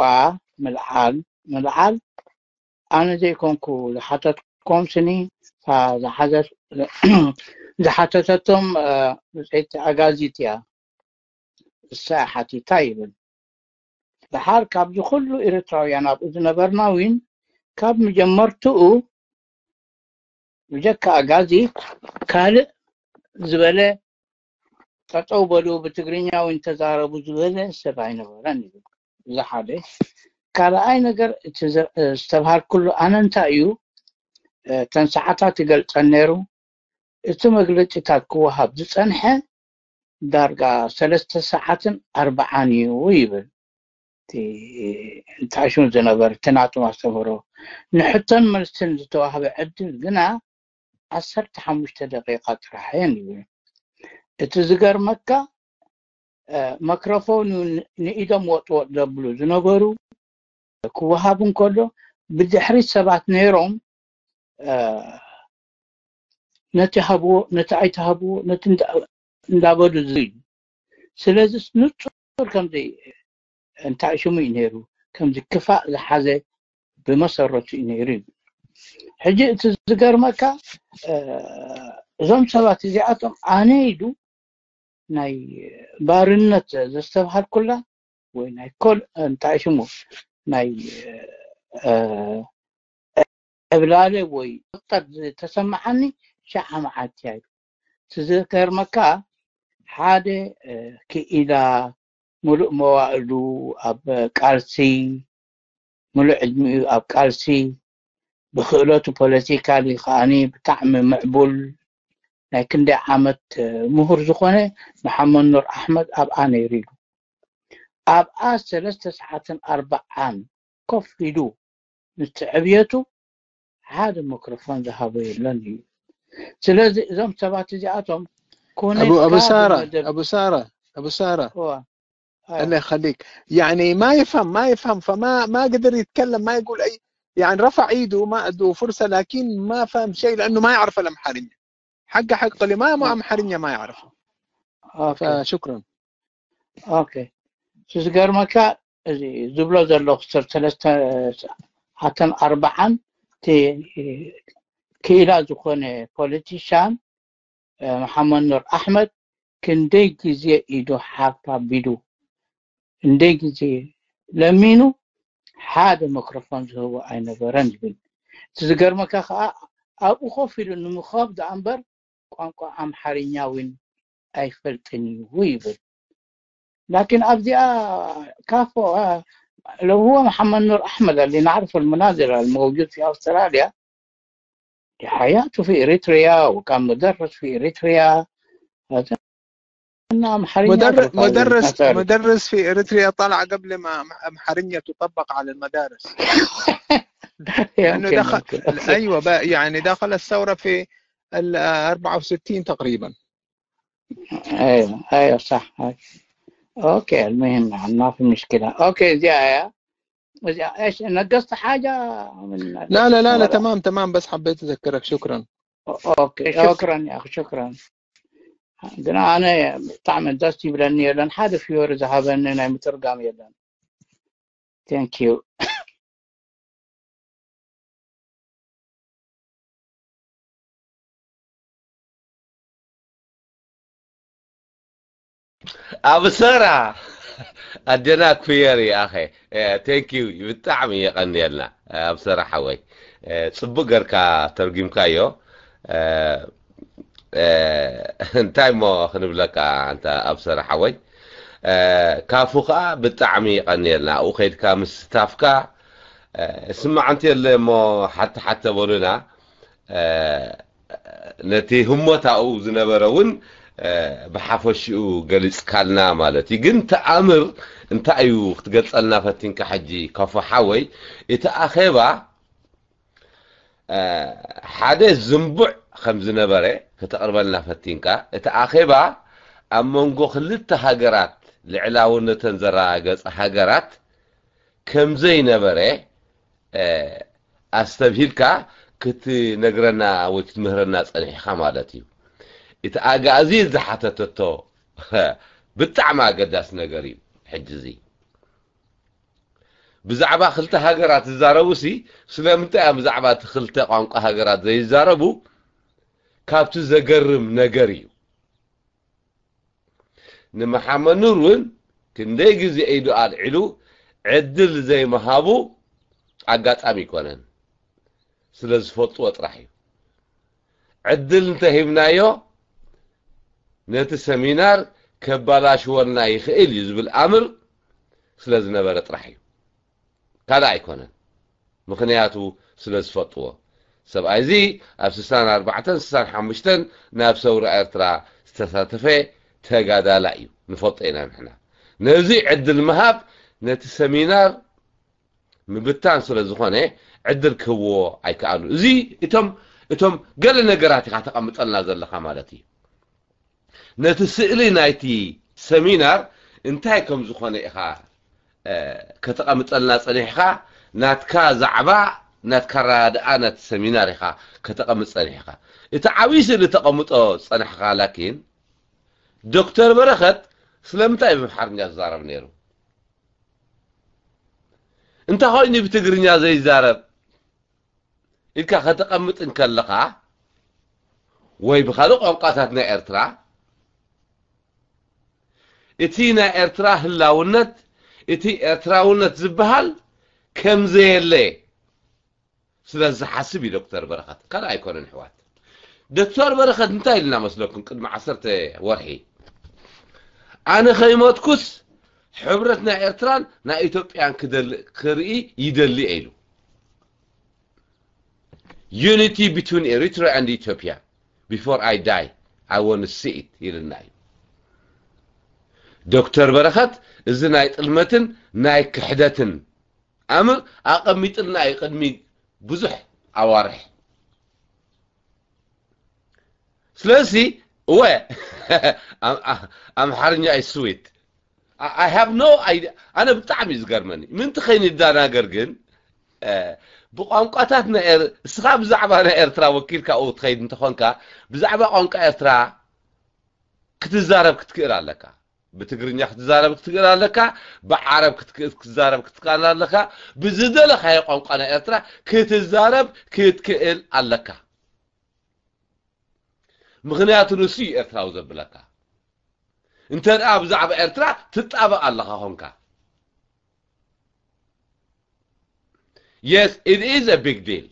ምልዓል ምልዓል ኣነ ዘይኮንኩ ዝሓተትኩም ስኒ ዝሓተተቶም ብፀይቲ ኣጋዚት እያ። እሳ ሓቲታ ይብል። ድሓር ካብዚ ኩሉ ኤርትራውያን ኣብኡ ዝነበርና እውን ካብ መጀመርትኡ ብጀካ ኣጋዚት ካልእ ዝበለ ጠጠው በሉ ብትግርኛ እውን ተዛረቡ ዝበለ ሰብ ኣይነበረን ይብል። እዚ ሓደ። ካልኣይ ነገር እቲ ዝተብሃልኩሉ ኣነ እንታይ እዩ እተን ሰዓታት ይገልፀን ነይሩ። እቲ መግለፂታት ክወሃብ ዝፀንሐ ዳርጋ ሰለስተ ሰዓትን ኣርባዓን እዩ ይብል። እንታይ ሽም ዝነበር እቲ ናቶም ኣስተምህሮ ንሕቶን መልስን ዝተዋህበ ዕድል ግና ዓሰርተ ሓሙሽተ ደቂቃ ጥራሕ እየን ይብል። እቲ ዝገርመካ መክሮፎን ንኢዶም ወጥወጥ ዘብሉ ዝነበሩ ክወሃብ እንከሎ ብድሕሪት ሰባት ነይሮም ነቲ ሃብዎ ነቲ ኣይትሃብዎ ነቲ እንዳበሉ ዝብል። ስለዚስ ንጹር ከምዚ እንታይ ሽሙ እዩ ነይሩ፣ ከምዚ ክፋእ ዝሓዘ ብመሰረቱ እዩ ነይሩ እዩ። ሕጂ እቲ ዝገርመካ እዞም ሰባት እዚኣቶም ኣነ ኢሉ ናይ ባርነት ዘስተብሃልኩላ ወይ ናይ ኮል እንታይ ሽሙ ናይ ዕብላለ ወይ ቅጠት ዝተሰማዓኒ ሸዓ መዓልቲ እያ። ትዝከርመካ ሓደ ክኢላ ሙሉእ መዋእሉ ኣብ ቃልሲ ሙሉእ ዕድሚኡ ኣብ ቃልሲ ብክእለቱ ፖለቲካሊ ከዓኒ ብጣዕሚ ምዕቡል ናይ ክንደይ ዓመት ምሁር ዝኾነ መሓመድ ኑር ኣሕመድ ኣብኣ ነይሩ ኢሉ። ኣብኣ ሰለስተ ሰዓትን ኣርባዓን ኮፍ ኢሉ ምስቲ ዕብየቱ ሓደ ሚክሮፎን ዝሃቦ የለን እዩ። ስለዚ እዞም ሰባት እዚኣቶም أبو أبو سارة أبو سارة أبو سارة الله يخليك. يعني ما يفهم ما يفهم فما ما قدر يتكلم ما يقول أي يعني رفع ايده ما ادوه فرصة لكن ما فهم شيء لأنه ما يعرف الأمحرية. حق حق طلي ما ما أمحرية ما يعرف. ኦኬ فشكرا. ኦኬ ዝገርመካ እዚ ዝብሎ ዘለኹ ስር ሰለስተ ሓተን ኣርባዓን ክኢላ ዝኾነ ፖለቲሻን መሓመድ ኑር ኣሕመድ ክንደይ ግዜ ኢዱ ሓፍ ኣቢሉ ክንደይ ግዜ ለሚኑ ሓደ ሚክሮፎን ዝህቦ ኣይነበረን ይብል። እቲ ዝገርመካ ከዓ ኣብኡ ኮፍ ኢሉ ንምኻብ ደኣ እምበር ቋንቋ ኣምሓርኛ እውን ኣይፈልጥን እዩ ይብል። ላኪን ኣብዚኣ ካፎ ለሁወ መሓመድ ኑር ኣሕመድ اللي نعرفه المناظر الموجود في أستراليا لحياته في إريتريا وكان مدرس في إريتريا هذا أمحرينيا مدر... تطور مدرس المدارس. مدرس في إريتريا طلع قبل ما أمحرينيا تطبق على المدارس، لأنه يمكن دخل يمكن أيوة بقى، يعني دخل الثورة في ال أربعة وستين تقريبا. ايوه ايوه صح هاي. اوكي، المهم يعني ما في مشكله. اوكي، زيايا، ايش نقصت حاجه من لا لا لا لا ولا؟ تمام تمام، بس حبيت أذكرك. شكرا. اوكي، شكرا. شكرا يا اخي، شكرا. ግን ኣነ ብጣዕሚ ደስ ይብለኒ የለን ሓደ ፊዮሪ ዝሃበኒ ናይ ምትርጋም የለን። Thank you. ኣብሰራ ኣደና ኩየሪ ኣኸ ቴንክ ዩ ብጣዕሚ የቐንየልና። ኣብሰራ ሓወይ ጽቡቅ ገርካ ተርጊምካዮ። እንታይ እሞ ክንብለካ ኣንታ ኣብሰራ ሓወይ። ካፉ ከዓ ብጣዕሚ የቐንየልና ኣብኡ ከይድካ ምስታፍካ። ስማዕ እንተ የለ እሞ ሓተ ሓተ በሉና። ነቲ ህሞታኡ ዝነበረ እውን ብሓፈሽኡ ገሊፅካልና ማለት እዩ። ግን ተኣምር እንታይ እዩ ክትገልፀልና ፈቲንካ ሕጂ ከፎ ሓወይ? እቲ ኣኼባ ሓደ ዝንቡዕ ከም ዝነበረ ከተቕርበልና ፈቲንካ። እቲ ኣኼባ ኣብ መንጎ ክልተ ሃገራት ልዕላውነተን ዘረጋገፀ ሃገራት ከም ዘይነበረ ኣስተብሂልካ ክትነግረና ወይ ክትምህረና ጸኒሕካ ማለት እዩ። እቲ ኣጋዚ ዝሓተተቶ ብጣዕሚ ኣገዳሲ ነገር እዩ። ሕጂ እዚ ብዛዕባ ክልተ ሃገራት ዝዛረቡ ሲ ስለምንታይ እዮም ብዛዕባ እቲ ክልተ ቋንቋ ሃገራት ዘይዛረቡ? ካብቲ ዘገርም ነገር እዩ። ንመሓመድ ኑር እውን ክንደይ ግዜ ኢዱ ኣልዒሉ ዕድል ዘይምሃቡ ኣጋጣሚ ኣይኮነን፣ ስለ ዝፈልጥዎ ጥራሕ እዩ። ዕድል እንተሂብናዮ ነቲ ሰሚናር ከባላሽወልና ይኽእል እዩ ዝብል ኣምር ስለ ዝነበረ ጥራሕ እዩ። ካልእ ኣይኮነን። ምኽንያቱ ስለ ዝፈልጥዎ። ሰብኣይ እዚ ኣብ ስሳን ኣርባዕተን ስሳን ሓሙሽተን ናብ ሰውራ ኤርትራ ዝተሳተፈ ተጋዳላ እዩ። ንፈልጦ ኢና ንሕና። ነዚ ዕድል ምሃብ ነቲ ሰሚናር ምብታን ስለ ዝኾነ ዕድል ክህብዎ ኣይከኣሉ። እዚ እቶም እቶም ገለ ነገራት ኢኻ ተቐምጠልና ዘለኻ ማለት እዩ። ነቲ ስእሊ ናይቲ ሰሚናር እንታይ ከም ዝኾነ ኢኻ ከተቐምጠልና ጸኒሕካ። ናትካ ዛዕባ ናትካ ኣረዳድኣ ነቲ ሰሚናር ኢኻ ከተቐምጥ ጸኒሕካ። እቲ ዓብዪ ስእሊ ተቐምጦ ጸናሕካ። ላኪን ዶክተር በረኸት ስለምንታይ ብኣምሓርኛ ዝዛረብ ነይሩ? እንታይ ኮይኑ ብትግርኛ ዘይዛረብ ኢልካ ከተቐምጥ እንከለኻ ወይ ብኻልእ ቋንቋታት ናይ ኤርትራ እቲ ናይ ኤርትራ ህላውነት እቲ ኤርትራውነት ዝበሃል ከም ዘየለ ስለ ዝሓስብ እዩ ዶክተር በረኸት። ካልእ ኣይኮነን ኣሕዋት። ዶክተር በረኸት እንታይ ኢልና መስለኩም ቅድሚ ዓሰርተ ወርሒ? ኣነ ከይሞትኩስ ሕብረት ናይ ኤርትራን ናይ ኢትዮጵያን ክርኢ ይደሊ ኢሉ። Unity between Eritrea and Ethiopia before I die, I want to see it ኢልና እዩ። ዶክተር በረኸት እዚ ናይ ጥልመትን ናይ ክሕደትን ኣምር ኣቐሚጥልና እዩ ቅድሚ ብዙሕ ኣዋርሕ። ስለዚ እወ ኣምሓርኛ is sweet. I have no idea. ኣነ ብጣዕሚ እዩ ዝገርመኒ ምንቲ ከይንዳናገር ግን ብቋንቋታት ናይ እስኻ ብዛዕባ ናይ ኤርትራ ወኪልካ ኡ ትኸይድ እንተኾንካ ብዛዕባ ቋንቋ ኤርትራ ክትዛረብ ክትክእል ኣለካ። ብትግርኛ ክትዛረብ ክትክእል ኣለካ። ብዓረብ ክትዛረብ ክትክእል ኣለካ። ብዝደለኻዮ ቋንቋ ናይ ኤርትራ ክትዛረብ ክትክእል ኣለካ። ምኽንያቱ ንሱ እዩ ኤርትራዊ ዘብለካ። እንተ ደኣ ብዛዕባ ኤርትራ ትጣበቕ ኣለኻ ኾንካ። Yes, it is a big deal.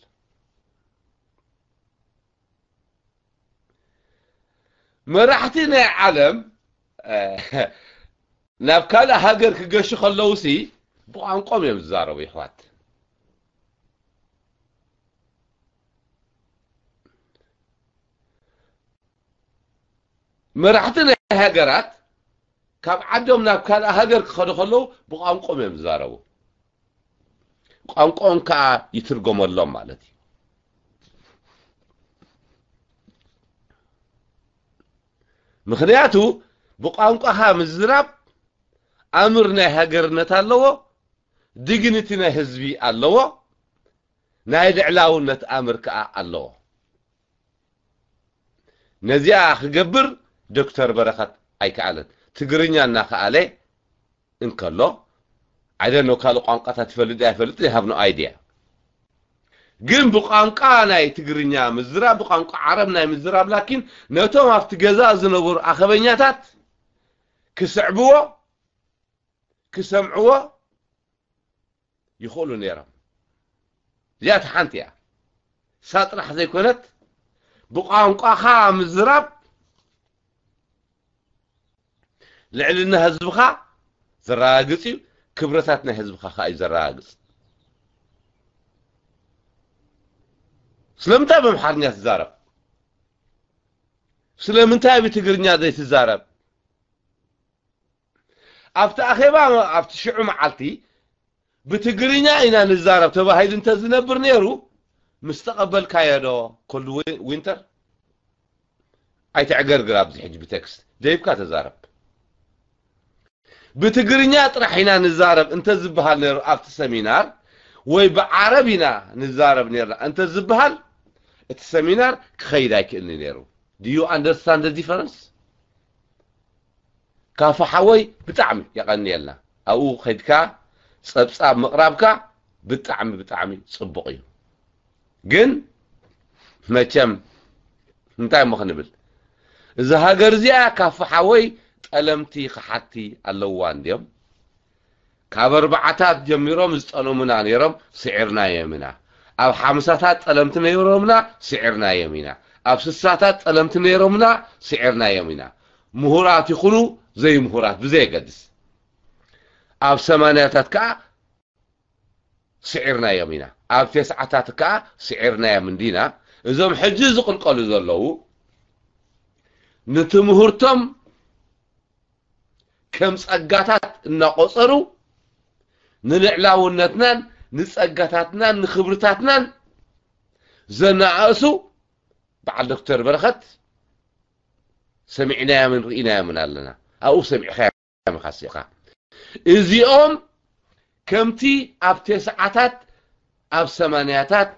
መራሕቲ ናይ ዓለም ናብ ካልእ ሃገር ክገሹ ከለውሲ ብቋንቋም እዮም ዝዛረቡ ይሕዋት። መራሕቲ ናይ ሃገራት ካብ ዓዶም ናብ ካልእ ሃገር ክኸዱ ከለዉ ብቋንቋኦም እዮም ዝዛረቡ። ቋንቋኦም ከዓ ይትርጎመሎም ማለት እዩ። ምኽንያቱ ብቋንቋኻ ምዝራብ ኣምር ናይ ሃገርነት ኣለዎ፣ ዲግኒቲ ናይ ህዝቢ ኣለዎ፣ ናይ ልዕላውነት ኣምር ከዓ ኣለዎ። ነዚኣ ክገብር ዶክተር በረኸት ኣይከኣለን። ትግርኛ እናኸኣለ እንከሎ፣ I don't know ካልእ ቋንቋታት ይፈልጥ ኣይፈልጥ፣ I have no idea። ግን ብቋንቋ ናይ ትግርኛ ምዝራብ፣ ብቋንቋ ዓረብ ናይ ምዝራብ ላኪን ነቶም ኣብቲ ገዛ ዝነበሩ ኣኸበኛታት ክስዕብዎ፣ ክሰምዕዎ ይኽእሉ ነይሮም። እዚኣ እቲ ሓንቲ እያ። እሳ ጥራሕ ዘይኮነት፣ ብቋንቋኻ ምዝራብ ልዕልና ህዝብኻ ዘረጋግጽ እዩ፣ ክብረታት ናይ ህዝብኻ ከኣ እዩ ዘረጋግጽ። ስለምንታይ ብኣምሓርኛ ትዛረብ? ስለምንታይ ብትግርኛ ዘይትዛረብ? ኣብቲ ኣኼባ፣ ኣብቲ ሽዑ መዓልቲ ብትግርኛ ኢና ንዛረብ ተባሂሉ እንተዝነብር ነይሩ፣ ምስ ተቐበልካዮ ዶ ኮልድ ዊ-፣ ዊንተር? ኣይትዕገርግር ኣብዚ ሕጂ ብቴክስት ደይብካ ተዛረብ። ብትግርኛ ጥራሕ ኢና ንዛረብ እንተዝበሃል ነይሩ ኣብቲ ሰሚናር፣ ወይ ብዓረብ ኢና ንዛረብ ነይርና እንተዝበሃል፣ እቲ ሰሚናር ክኸይድ ኣይክእልን ነይሩ። Do you understand the difference? ካፋ ሓወይ ብጣዕሚ የቐንየልና። ኣብኡ ከድካ ጸብጻብ ምቕራብካ ብጣዕሚ ብጣዕሚ ጽቡቕ እዩ። ግን መቸም እንታይ እሞ ክንብል፣ እዛ ሃገር እዚኣ ካፋ ሓወይ ጠለምቲ ክሓቲ ኣለዋ እንድዮም። ካብ ኣርባዓታት ጀሚሮም ዝጠለሙና ነይሮም፣ ስዒርናዮም ኢና። ኣብ ሓምሳታት ጠለምቲ ነይሮምና፣ ስዒርናዮም ኢና። ኣብ ስሳታት ጠለምቲ ነይሮምና፣ ስዒርናዮም ኢና። ምሁራት ይኹኑ ዘይምሁራት ብዘየገድስ። ኣብ ሰማንያታት ከኣ ስዒርናዮም ኢና። ኣብ ተስዓታት ከኣ ስዒርናዮም እንዲና። እዞም ሕጂ ዝቕልቀሉ ዘለዉ ንትምህርቶም ከም ጸጋታት እናቖጸሩ ንልዕላውነትናን ንጸጋታትናን ንኽብርታትናን ዘነኣእሱ በዓል ዶክተር በረኸት ሰሚዕናዮምን ርኢናዮምን ኣለና። ኣብኡ ሰሚዕካዮም ኢኻ ሲኻ። እዚኦም ከምቲ ኣብ ተስዓታት፣ ኣብ ሰማንያታት፣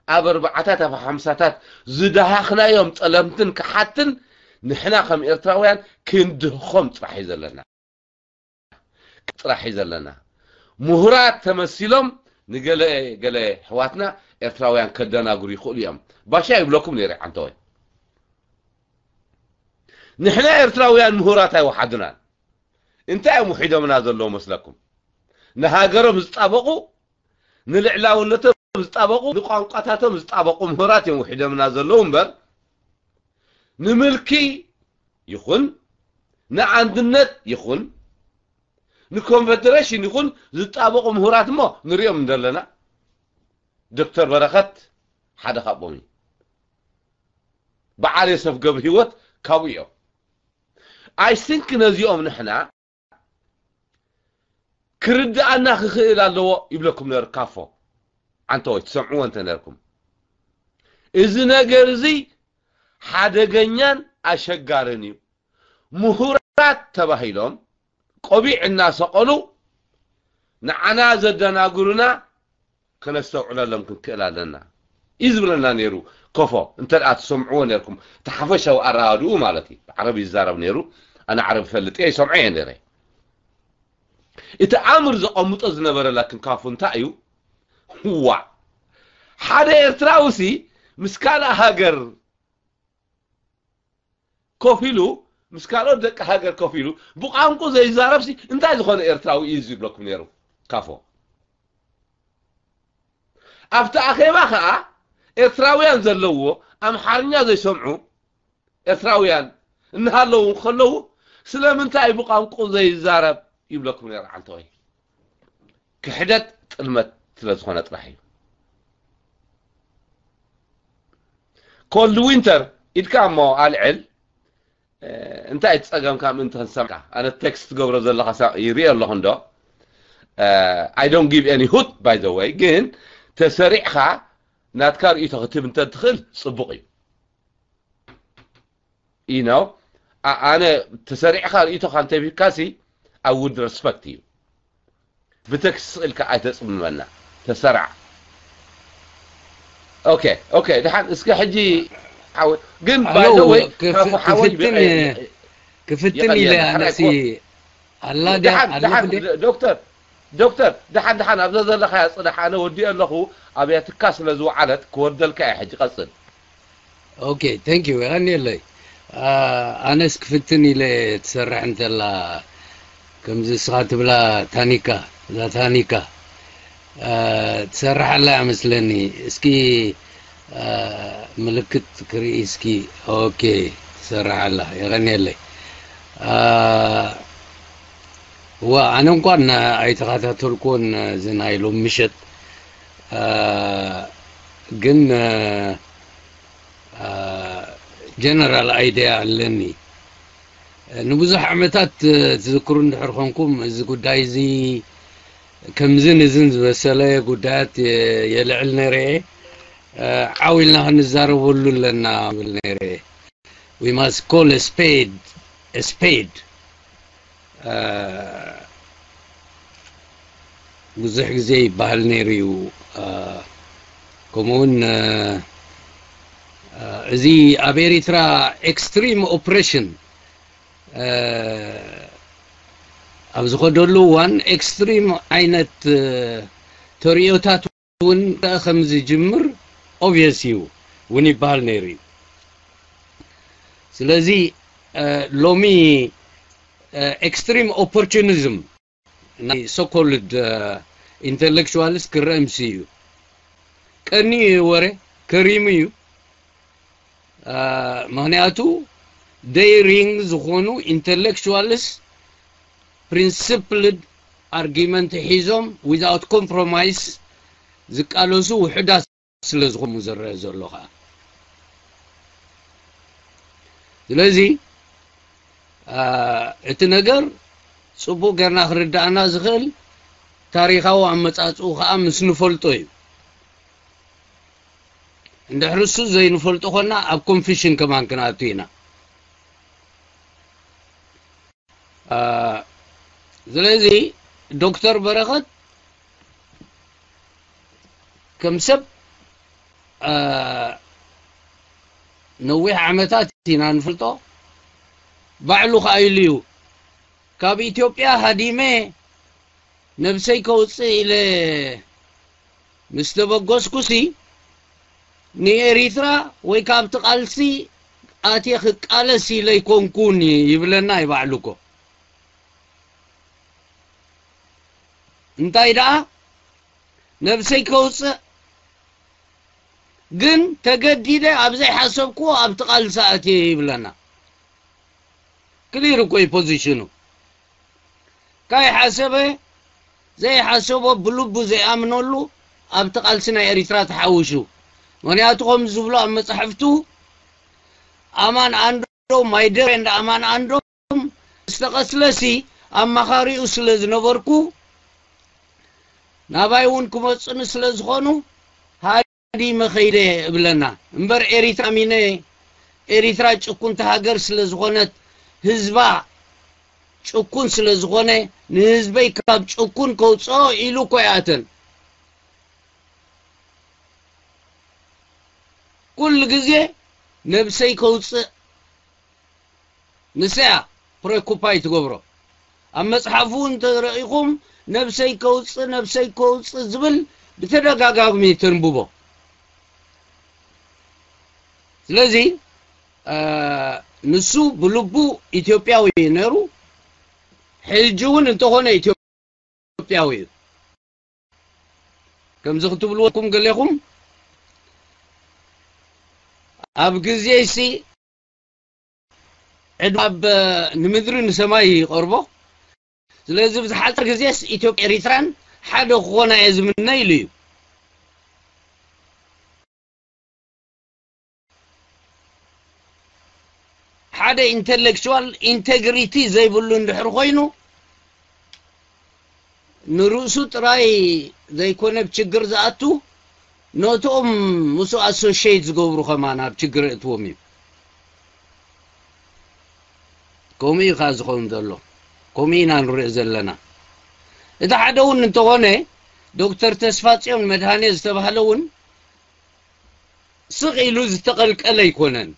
ኣብ ኣርባዓታት፣ ኣብ ሓምሳታት ዝደሃኽናዮም ጠለምትን ከሓትን ንሕና ከም ኤርትራውያን ክንድህኾም ጥራሕ እዩ ዘለና። ጥራሕ እዩ ዘለና። ምሁራት ተመሲሎም ንገለ ገለ ኣሕዋትና ኤርትራውያን ከደናግሩ ይኽእሉ እዮም። ባሻ ይብለኩም ነይረ ዓንተወይ። ንሕና ኤርትራውያን ምሁራት ኣይወሓዱናን። እንታይ እዮም ውሒዶምና ዘለዉ መስለኩም? ንሃገሮም ዝጣበቑ፣ ንልዕላውነቶም ዝጣበቑ፣ ንቋንቋታቶም ዝጣበቑ ምሁራት እዮም ውሒዶምና ዘለዉ እምበር፣ ንምልኪ ይኹን፣ ንኣንድነት ይኹን፣ ንኮንፈደሬሽን ይኹን ዝጣበቑ ምሁራት እሞ ንሪኦም እንደለና። ዶክተር በረኸት ሓደ ካብኦም እዩ። በዓል የሰፍ ገብረሂወት ካብኡ እዮም። I think ነዚኦም ንሕና ክርድኣና ክኽእል ኣለዎ ይብለኩም ነይሩ ካፎ። ዓንተወይ ትሰምዕዎ እንተ ነርኩም። እዚ ነገር እዚ ሓደገኛን ኣሸጋርን እዩ። ምሁራት ተባሂሎም ቆቢዕ እናሰቐሉ ንዓና ዘደናግሩና ከነስተውዕለሎም ክንክእል ኣለና እዩ ዝብለና ነይሩ። ኮፎ እንተ ደኣ ትሰምዕዎ ነርኩም፣ እቲ ሓፈሻዊ ኣረዳድኡ ማለት እዩ። ብዓረብ ይዛረብ ነይሩ፣ ኣነ ዓረብ ይፈልጥ እየ፣ ይሰምዖ እየ ነይረ። እቲ ኣምር ዘቐምጦ ዝነበረ ላኪን ካፎ እንታይ እዩ? ዋዕ፣ ሓደ ኤርትራዊ ሲ ምስ ካልእ ሃገር ኮፍ ኢሉ፣ ምስ ካልኦት ደቂ ሃገር ኮፍ ኢሉ ብቋንቁ ዘይዛረብ ሲ እንታይ ዝኾነ ኤርትራዊ እዩ ዝብለኩም ነይሩ ካፎ። ኣብቲ ኣኼባ ኸኣ ኤርትራውያን ዘለውዎ ኣምሓርኛ ዘይሰምዑ ኤርትራውያን እናሃለዉ ከለዉ ስለምንታይ ብቋንቁ ዘይዛረብ ይብለኩም ነይሩ ዓንተወይ። ክሕደት ጥልመት ስለ ዝኾነ ጥራሕ እዩ። ኮልድ ዊንተር ኢድካ እሞ ኣልዕል። እንታይ እቲ ጸገምካ ምእንቲ ክንሰምዕካ? ኣነ ቴክስት ትገብሮ ዘለኻ ሳ- ይርኢ ኣለኹ እንዶ። I don't give any hoot, by the way፣ ግን ተሰሪዕኻ ናትካ ርእይቶ ክትህብ እንተ ትኽእል ጽቡቕ እዩ። You know፣ ኣነ ተሰሪዕኻ ርእይቶኻ እንተቢካሲ I would respect you። ብተክሲ ስእልካ ኣይተጽምመና። ተሰራዕ። ኦኬ፣ ኦኬ፣ ደሓን እስከ ሕጂ ሓወ- ግን by the way፣ ካፉ ሓወይ ክፍትን ክፍትን ኢለ ኣነሲ ኣላ ድያ ደሓን ኣለኹ ደሓን ድያ? ዶ- ዶክተር ዶክተር ደሓን ደሓን ኣብዛ ዘለኻያ ጽናሕ። ኣነ ወዲኦ ኣለኹ። ኣብያትካ ስለ ዝወዓለት ክወርደልካ እየ። ሕጂ ቀጽል። ኦኬ፣ thank you፣ የቐንየለይ። ኣነስ ክፍትን ኢለ ትሰርሕ እንተላ ከምዚ እስኻ ትብላ ታኒካ፣ እዛ ታኒካ ትሰርሕ ኣላ እያ መስለኒ። እስኪ ምልክት ክርኢ እስኪ። ኦኬ፣ ትሰርሕ ኣላ፣ የቐንየለይ። እዋ ኣነ እንኳን ኣይተኸታተልኩዎን እዚ ናይ ሎም ምሸት፣ ግን ጀነራል ኣይድያ ኣለኒ። ንብዙሕ ዓመታት ትዝክሩ እንድሕር ኮንኩም፣ እዚ ጉዳይ እዚ ከምዝን እዝን ዝበሰለ ጉዳያት የልዕል ነይረ። ዓው ኢልና ክንዛረበሉ ኣለና ብል ነይረ። We must call a spade a spade። ብዙሕ ግዜ ይበሃል ነይሩ እዩ። ከምኡውን እዚ ኣብ ኤሪትራ ኤክስትሪም ኦፕሬሽን ኣብ ዝኸደሉ እዋን ኤክስትሪም ዓይነት ተርእዮታት እውን ከም ዝጅምር ኦብቪየስ እዩ እውን ይበሃል ነይሩ እዩ። ስለዚ ሎሚ ኤክስትሪም ኦፖርቹኒዝም ናይ ሶኮልድ ኢንተሌክቹዋልስ ክረአ ምስ እዩ። ቀንዩ እዩ ወረ፣ ከሪሙ እዩ። ምክንያቱ ደይሪንግ ዝኾኑ ኢንተሌክቹዋልስ ፕሪንስፕልድ ኣርጊመንት ሒዞም ዊዛውት ኮምፕሮማይስ ዝቃለሱ ውሕዳት ስለ ዝኾኑ ዝረአ ዘሎ ከዓ። ስለዚ እቲ ነገር ጽቡቕ ጌርና ክርዳእና ዝኽእል ታሪኻዊ ኣመጻጽኡ ከዓ ምስ ንፈልጦ እዩ። እንድሕር እሱ ዘይንፈልጦ ኮና ኣብ ኮንፊሽን ከማን ክንኣቱ ኢና። ስለዚ ዶክተር በረኸት ከም ሰብ ነዊሕ ዓመታት ኢና ንፈልጦ። ባዕሉ ከዓ ኢሉ እዩ፣ ካብ ኢትዮጵያ ሃዲመ ነብሰይ ከውፅእ ኢለ ምስ ተበገስኩሲ ንኤሪትራ ወይ ካብቲ ቃልሲ ኣትየ ክቃለስ ኢለ ኣይኮንኩን ይብለና እዩ ባዕሉ እኮ። እንታይ ደኣ ነብሰይ ከውፅእ ግን ተገዲደ ኣብ ዘይሓሰብክዎ ኣብቲ ቃልሲ ኣትየ ይብለና። ክሊር እኮ እዩ ፖዚሽኑ። ካይሓሰበ ዘይሓሰቦ ብልቡ ዘይኣምነሉ ኣብቲ ቃልሲ ናይ ኤሪትራ ተሓውሹ። ምክንያቱ ከም ዝብሎ ኣብ መጻሕፍቱ ኣማን ኣንዶ ማይደር እንዳ ኣማን ኣንዶ ዝተቐስለሲ ኣማኻሪኡ ስለ ዝነበርኩ ናባይ እውን ክመፁኒ ስለ ዝኾኑ ሃዲመ ኸይደ እብለና እምበር ኤሪትራ ሚነ ኤሪትራ ጭኩንቲ ሃገር ስለ ዝኾነት ህዝባ ጭኩን ስለ ዝኾነ ንህዝበይ ካብ ጭኩን ከውፅኦ ኢሉ እኮ ይኣተን። ኩሉ ግዜ ነብሰይ ከውፅእ ንሰያ ፕሬኩፓይ ትገብሮ። ኣብ መፅሓፉ እንተረኢኹም ነብሰይ ከውፅእ ነብሰይ ከውፅእ ዝብል ብተደጋጋሚ ተንብቦ። ስለዚ ንሱ ብልቡ ኢትዮጵያዊ ነይሩ። ሕጂ እውን እንተኾነ ኢትዮጵያዊ እዩ። ከምዚ ክትብልዎ ኩም ገሌኹም ኣብ ግዜ ሲ ዕድመ ኣብ ንምድሪ ንሰማይ ይቐርቦ። ስለዚ ብዝሓፀር ግዜስ ኢትዮጵያ ኤሪትራን ሓደ ክኾና እየ ዝምነ ኢሉ እዩ። ሓደ ኢንተሌክቹዋል ኢንቴግሪቲ ዘይብሉ እንድሕር ኮይኑ፣ ንርእሱ ጥራይ ዘይኮነ ኣብ ችግር ዝኣቱ፣ ነቶም ምስኡ ኣሶሽየት ዝገብሩ ከማን ኣብ ችግር እእትዎም እዩ። ከምኡ እዩ ከኣ ዝኸውን ዘሎ። ከምኡ ኢና ንሪኦ ዘለና። እቲ ሓደ እውን እንተኾነ፣ ዶክተር ተስፋጽዮን መድሃኔ ዝተባህለ እውን ስቕ ኢሉ ዝተቐልቀለ ኣይኮነን።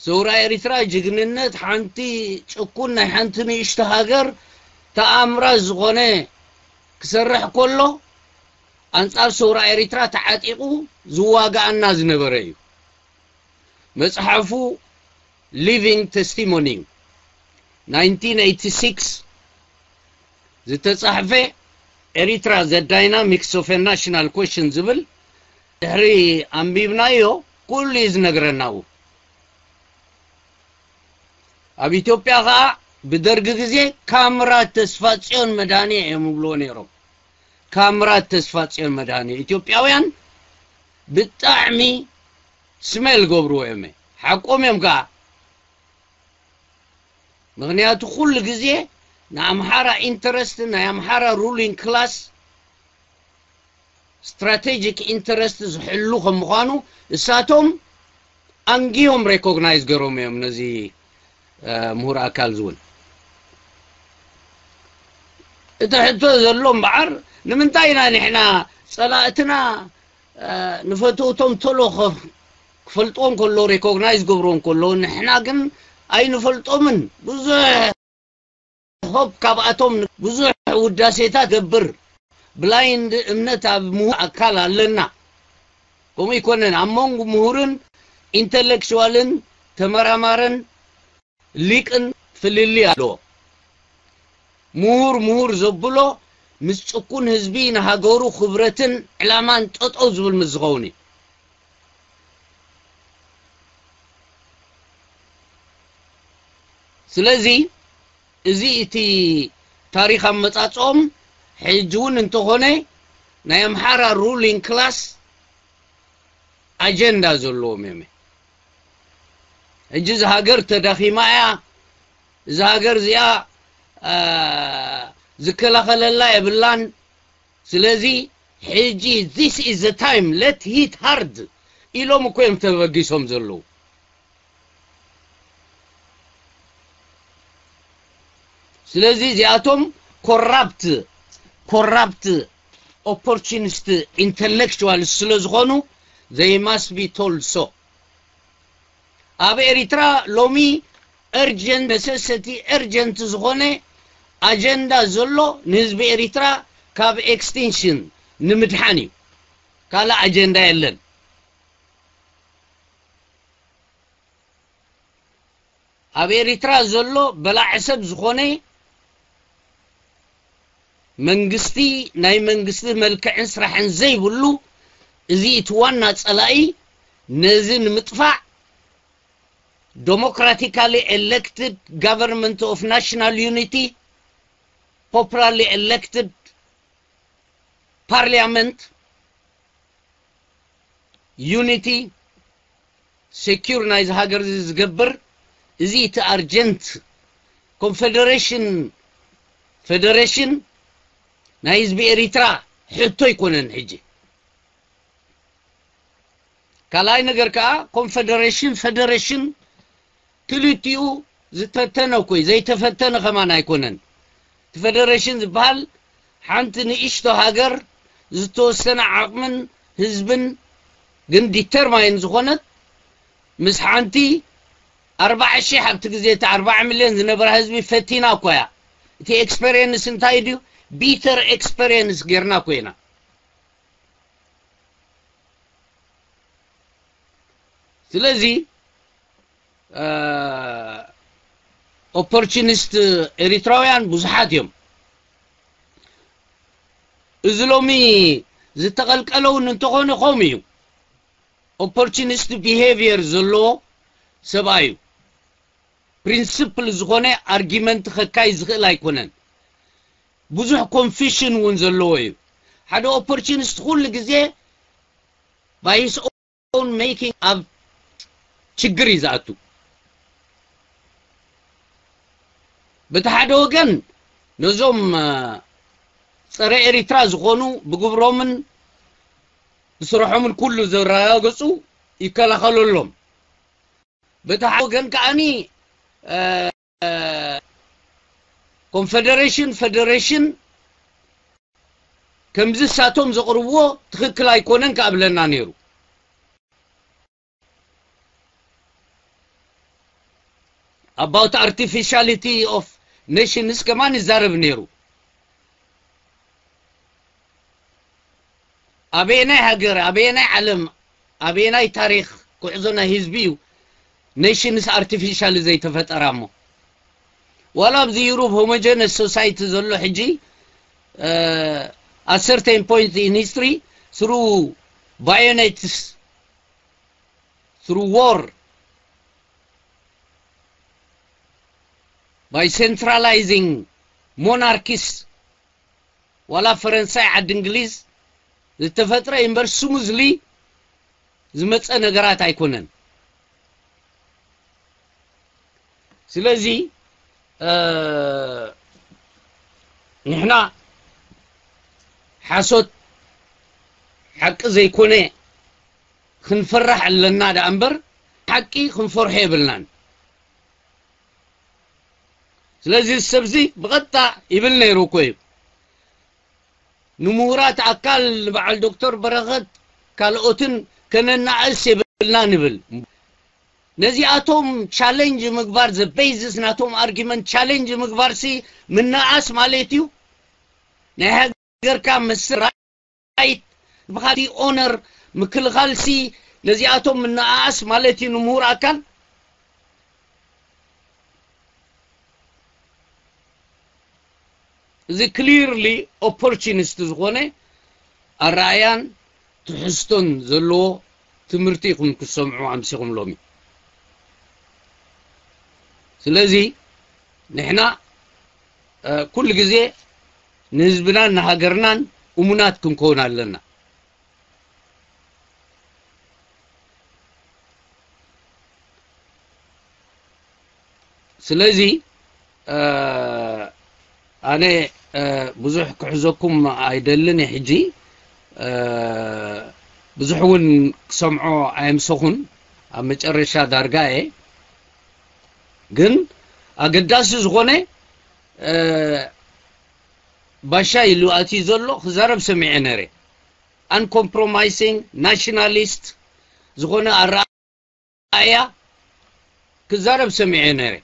ሰውራ ኤሪትራ ጅግንነት ሓንቲ ጭኩን ናይ ሓንቲ ንእሽቶ ሃገር ተኣምራት ዝኾነ ክሰርሕ ከሎ፣ ኣንጻር ሰውራ ኤሪትራ ተዓጢቑ ዝዋጋኣና ዝነበረ እዩ። መጽሓፉ ሊቪንግ ቴስቲሞኒ እዩ። ናይንቲን ኤይቲ ሲክስ ዝተጻሕፈ ኤሪትራ ዘ ዳይናሚክስ ኦፍ ናሽናል ኮሽን ዝብል ድሕሪ ኣንቢብናዮ ኩሉ እዩ ዝነግረና። ኣብ ኢትዮጵያ ኸኣ ብደርጊ ግዜ ካምራት ተስፋጽዮን መድሃኔ እዮም ይብልዎ ነይሮም። ካምራት ተስፋጽዮን መድሃኔ ኢትዮጵያውያን ብጣዕሚ ስሜል ገብርዎ እዮም። ሓቆም እዮም ከኣ። ምኽንያቱ ኩሉ ግዜ ንኣምሓራ ኢንተረስት፣ ናይ ኣምሓራ ሩሊንግ ክላስ ስትራቴጂክ ኢንተረስት ዝሕሉ ከም ምዃኑ እሳቶም ኣንጊሆም ሬኮግናይዝ ገይሮም እዮም ነዚ፣ እ፣ ምሁር ኣካል ዝውን። እቲ ሕቶ ዘሎ እምበዓር ንምንታይ ኢና ንሕና ጸላእትና፣ እ፣ ንፈተውቶም ቶሎ ኸ-፣ ክፈልጥዎም ከሎ ሬኮግናይዝ ገብርዎም ከሎ ንሕና ግን ኣይንፈልጦምን። ብዙሕ ሆፕ ካብኣቶም ብዙሕ ውዳሴታት ገብር ብላይንድ እምነት ኣብ ምሁር ኣካል ኣለና። ከምኡ ይኮነን። ኣብ መንጎ ምሁርን ኢንተሌክቹዋልን ተመራማርን ሊቅን ፍልልይ ኣለዎ። ምሁር ምሁር ዘብሎ ምስ ጭኩን ህዝቢ ንሃገሩ ክብረትን ዕላማን ጠጠው ዝብል ምስ ዝኸውን እዩ። ስለዚ እዚ እቲ ታሪኽ ኣመጻጽኦም ሕጂ እውን እንተኾነ ናይ ኣምሓራ ሩሊንግ ክላስ ኣጀንዳ ዘለዎም እዮም። ሕጂ እዛ ሃገር ተዳኺማ እያ፣ እዛ ሃገር እዚኣ፣ አ፣ ዝከላኸለላ የብላን። ስለዚ ሕጂ this is the time, let hit hard ኢሎም እኮ እዮም ተበጊሶም ዘለዉ። ስለዚ እዚኣቶም ኮራፕት፣ ኮራፕት ኦፖርቹኒስት ኢንተሌክቹዋል ስለ ዝኾኑ they must be told so። ኣብ ኤሪትራ ሎሚ እርጀንት ነሰሰቲ፣ እርጀንት ዝኾነ ኣጀንዳ ዘሎ ንህዝቢ ኤሪትራ ካብ ኤክስቲንሽን ንምድሓን እዩ። ካልእ ኣጀንዳ የለን። ኣብ ኤሪትራ ዘሎ በላዕ ሰብ ዝኾነ መንግስቲ፣ ናይ መንግስቲ መልክዕን ስራሕን ዘይብሉ፣ እዚ እቲ ዋና ጸላኢ፣ ነዚ ንምጥፋእ democratically elected government of national unity, popularly elected parliament unity secure ናይዚ ሃገር እዚ ዝገብር፣ እዚ እቲ ኣርጀንት ኮንፌደሬሽን፣ ፌደሬሽን ናይ ህዝቢ ኤሪትራ ሕቶ ኣይኮነን። ሕጂ ካልኣይ ነገር ከኣ ኮንፌደሬሽን፣ ፌደሬሽን ክልቲኡ ዝተፈተነ እኮ እዩ፣ ዘይተፈተነ ከማን ኣይኮነን። እቲ ፌደሬሽን ዝበሃል ሓንቲ ንእሽቶ ሃገር ዝተወሰነ ዓቕምን ህዝብን ግን ዲተርማይን ዝኾነት ምስ ሓንቲ ኣርባዓ ሺሕ ኣብቲ ግዜ እቲ ኣርባዓ ሚልዮን ዝነበራ ህዝቢ ፈቲና እኮ እያ። እቲ ኤክስፔሪየንስ እንታይ ድዩ? ቢተር ኤክስፔሪየንስ ጌርና እኮ ኢና። ስለዚ ኦፖርቹኒስት ኤሪትራውያን ብዙሓት እዮም። እዚ ሎሚ ዝተቐልቀለ እውን እንተኾነ ከምኡ እዩ። ኦፖርቹኒስት ቢሄቪየር ዘለዎ ሰብኣይ እዩ። ፕሪንስፕል ዝኾነ ኣርጊመንት ከካይ ዝኽእል ኣይኮነን። ብዙሕ ኮንፊሽን እውን ዘለዎ እዩ። ሓደ ኦፖርቹኒስት ኩሉ ግዜ by his own making ኣብ ችግር እዩ ዝኣቱ። በቲ ሓደ ወገን ነዞም ጸረ ኤሪትራ ዝኾኑ ብግብሮምን ብስርሖምን ኩሉ ዘረጋገጹ ይከላኸለሎም። በቲ ሓደ ወገን ከዓኒ ኮንፌደሬሽን፣ ፌደሬሽን ከምዚ ሳቶም ዘቕርብዎ ትኽክል ኣይኮነን ከኣብለና ነይሩ። About artificiality of nations ከማን ይዛረብ ነይሩ። ኣበየናይ ሃገር፣ ኣበየናይ ዓለም፣ ኣበየናይ ታሪኽ ጉዕዞ ናይ ህዝቢ እዩ ኔሽንስ ኣርቲፊሻል ዘይተፈጠራ እሞ? ዋላ ኣብዚ ዩሮፕ ሆሞጀነስ ሶሳይቲ ዘሎ ሕጂ ኣሰርቴን ፖይንት ኢን ሂስትሪ ስሩ ባዮኔትስ ስሩ ዎር ባይ ሴንትራላይዚንግ ሞናርኪስ ዋላ ፈረንሳይ ዓዲ እንግሊዝ ዝተፈጥረ እምበር ስሙዝሊ ዝመፀ ነገራት ኣይኮነን። ስለዚ ንሕና ሓሶት ሓቂ ዘይኮነ ክንፈራሕ ኣለና ደኣ እምበር ሓቂ ክንፈርሖ የብልናን። ስለዚ ሰብዚ ብቐጥታ ይብል ነይሩ እኮ እዩ። ንምሁራት ኣካል ንበዓል ዶክተር በረኸት ካልኦትን ከነናእስ የብልና ንብል። ነዚኣቶም ቻሌንጅ ምግባር ዘ ቤዝስ ናቶም ኣርጊመንት ቻሌንጅ ምግባር ሲ ምናኣስ ማለት እዩ። ናይ ሃገርካ መስራይት ብኻቲ ኦነር ምክልኻል ሲ ነዚኣቶም ምናኣስ ማለት እዩ። ንምሁር ኣካል እዚ ክሊርሊ ኦፖርቹኒስት ዝኾነ ኣረኣያን ትሕዝቶን ዘለዎ ትምህርቲ ኢኹም ክትሰምዑ ኣምሲኹም ሎሚ። ስለዚ ንሕና ኩሉ ግዜ ንህዝብናን ንሃገርናን እሙናት ክንከውን ኣለና። ስለዚ ኣነ ብዙሕ ክሕዘኩም ኣይደልን ሕጂ ብዙሕ እውን ክሰምዖ ኣየምሰኹን ኣብ መጨረሻ ዳርጋ እየ። ግን ኣገዳሲ ዝኾነ ባሻ ኢሉ ኣትዩ ዘሎ ክዛረብ ሰሚዐ ነይረ። ኣንኮምፕሮማይሲንግ ናሽናሊስት ዝኾነ ኣረኣ ኣያ ክዛረብ ሰሚዐ ነይረ።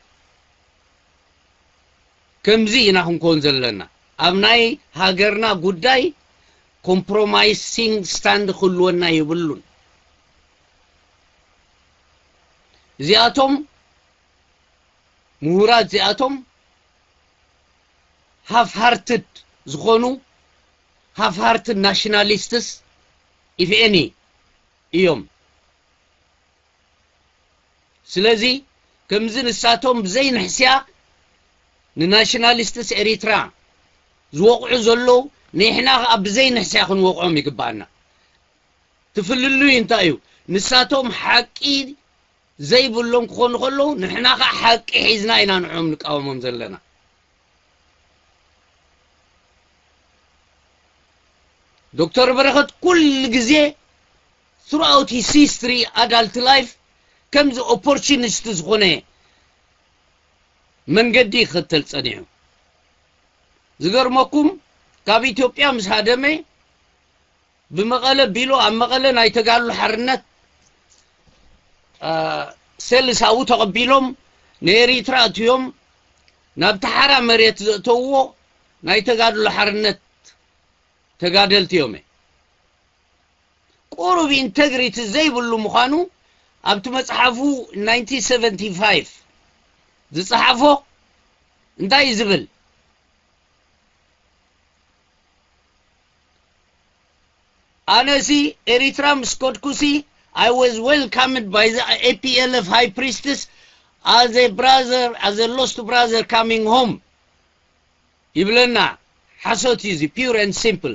ከምዚ ኢና ክንኮን ዘለና ኣብ ናይ ሃገርና ጉዳይ ኮምፕሮማይሲንግ ስታንድ ክህልወና የብሉን። እዚኣቶም ምሁራት እዚኣቶም ሃፍ ሃርትድ ዝኾኑ ሃፍ ሃርትድ ናሽናሊስትስ ኢፍ ኤኒ እዮም። ስለዚ ከምዚ ንሳቶም ብዘይንሕስያ ንናሽናሊስትስ ኤሪትራ ዝወቕዑ ዘለዉ ንሕና ከዓ ብዘይንሕስያ ክንወቕዖም ይግባኣና። ትፍልልዩ እንታይ እዩ? ንሳቶም ሓቂ ዘይብሎም ክኾኑ ከለዉ ንሕና ከዓ ሓቂ ሒዝና ኢና ንዕኦም ንቃወሞም ዘለና። ዶክተር በረኸት ኩሉ ግዜ throughout his history adult life ከምዚ ኦፖርቹኒስት ዝኾነ መንገዲ ይኸተል ጸኒሑ። ዝገርመኩም ካብ ኢትዮጵያ ምስ ሃደመ ብመቐለ ቢሉ ኣብ መቐለ ናይ ተጋድሎ ሓርነት ሴልስ ኣብኡ ተቐቢሎም ንኤሪትራ ኣትዮም ናብቲ ሓራ መሬት ዘእተውዎ ናይ ተጋድሎ ሓርነት ተጋደልቲ እዮም። ቁሩብ ኢንተግሪቲ ዘይብሉ ምዃኑ ኣብቲ መጽሓፉ ናይንቲን ሰቨንቲ ፋይቭ ዝጸሓፎ እንታይ እዩ ዝብል? ኣነሲ ኤሪትራ ምስ ከድኩሲ I was welcomed by the A P L F high priestess as a brother, as a lost brother coming home ይብለና። ሓሶት እዩ እዚ pure and simple።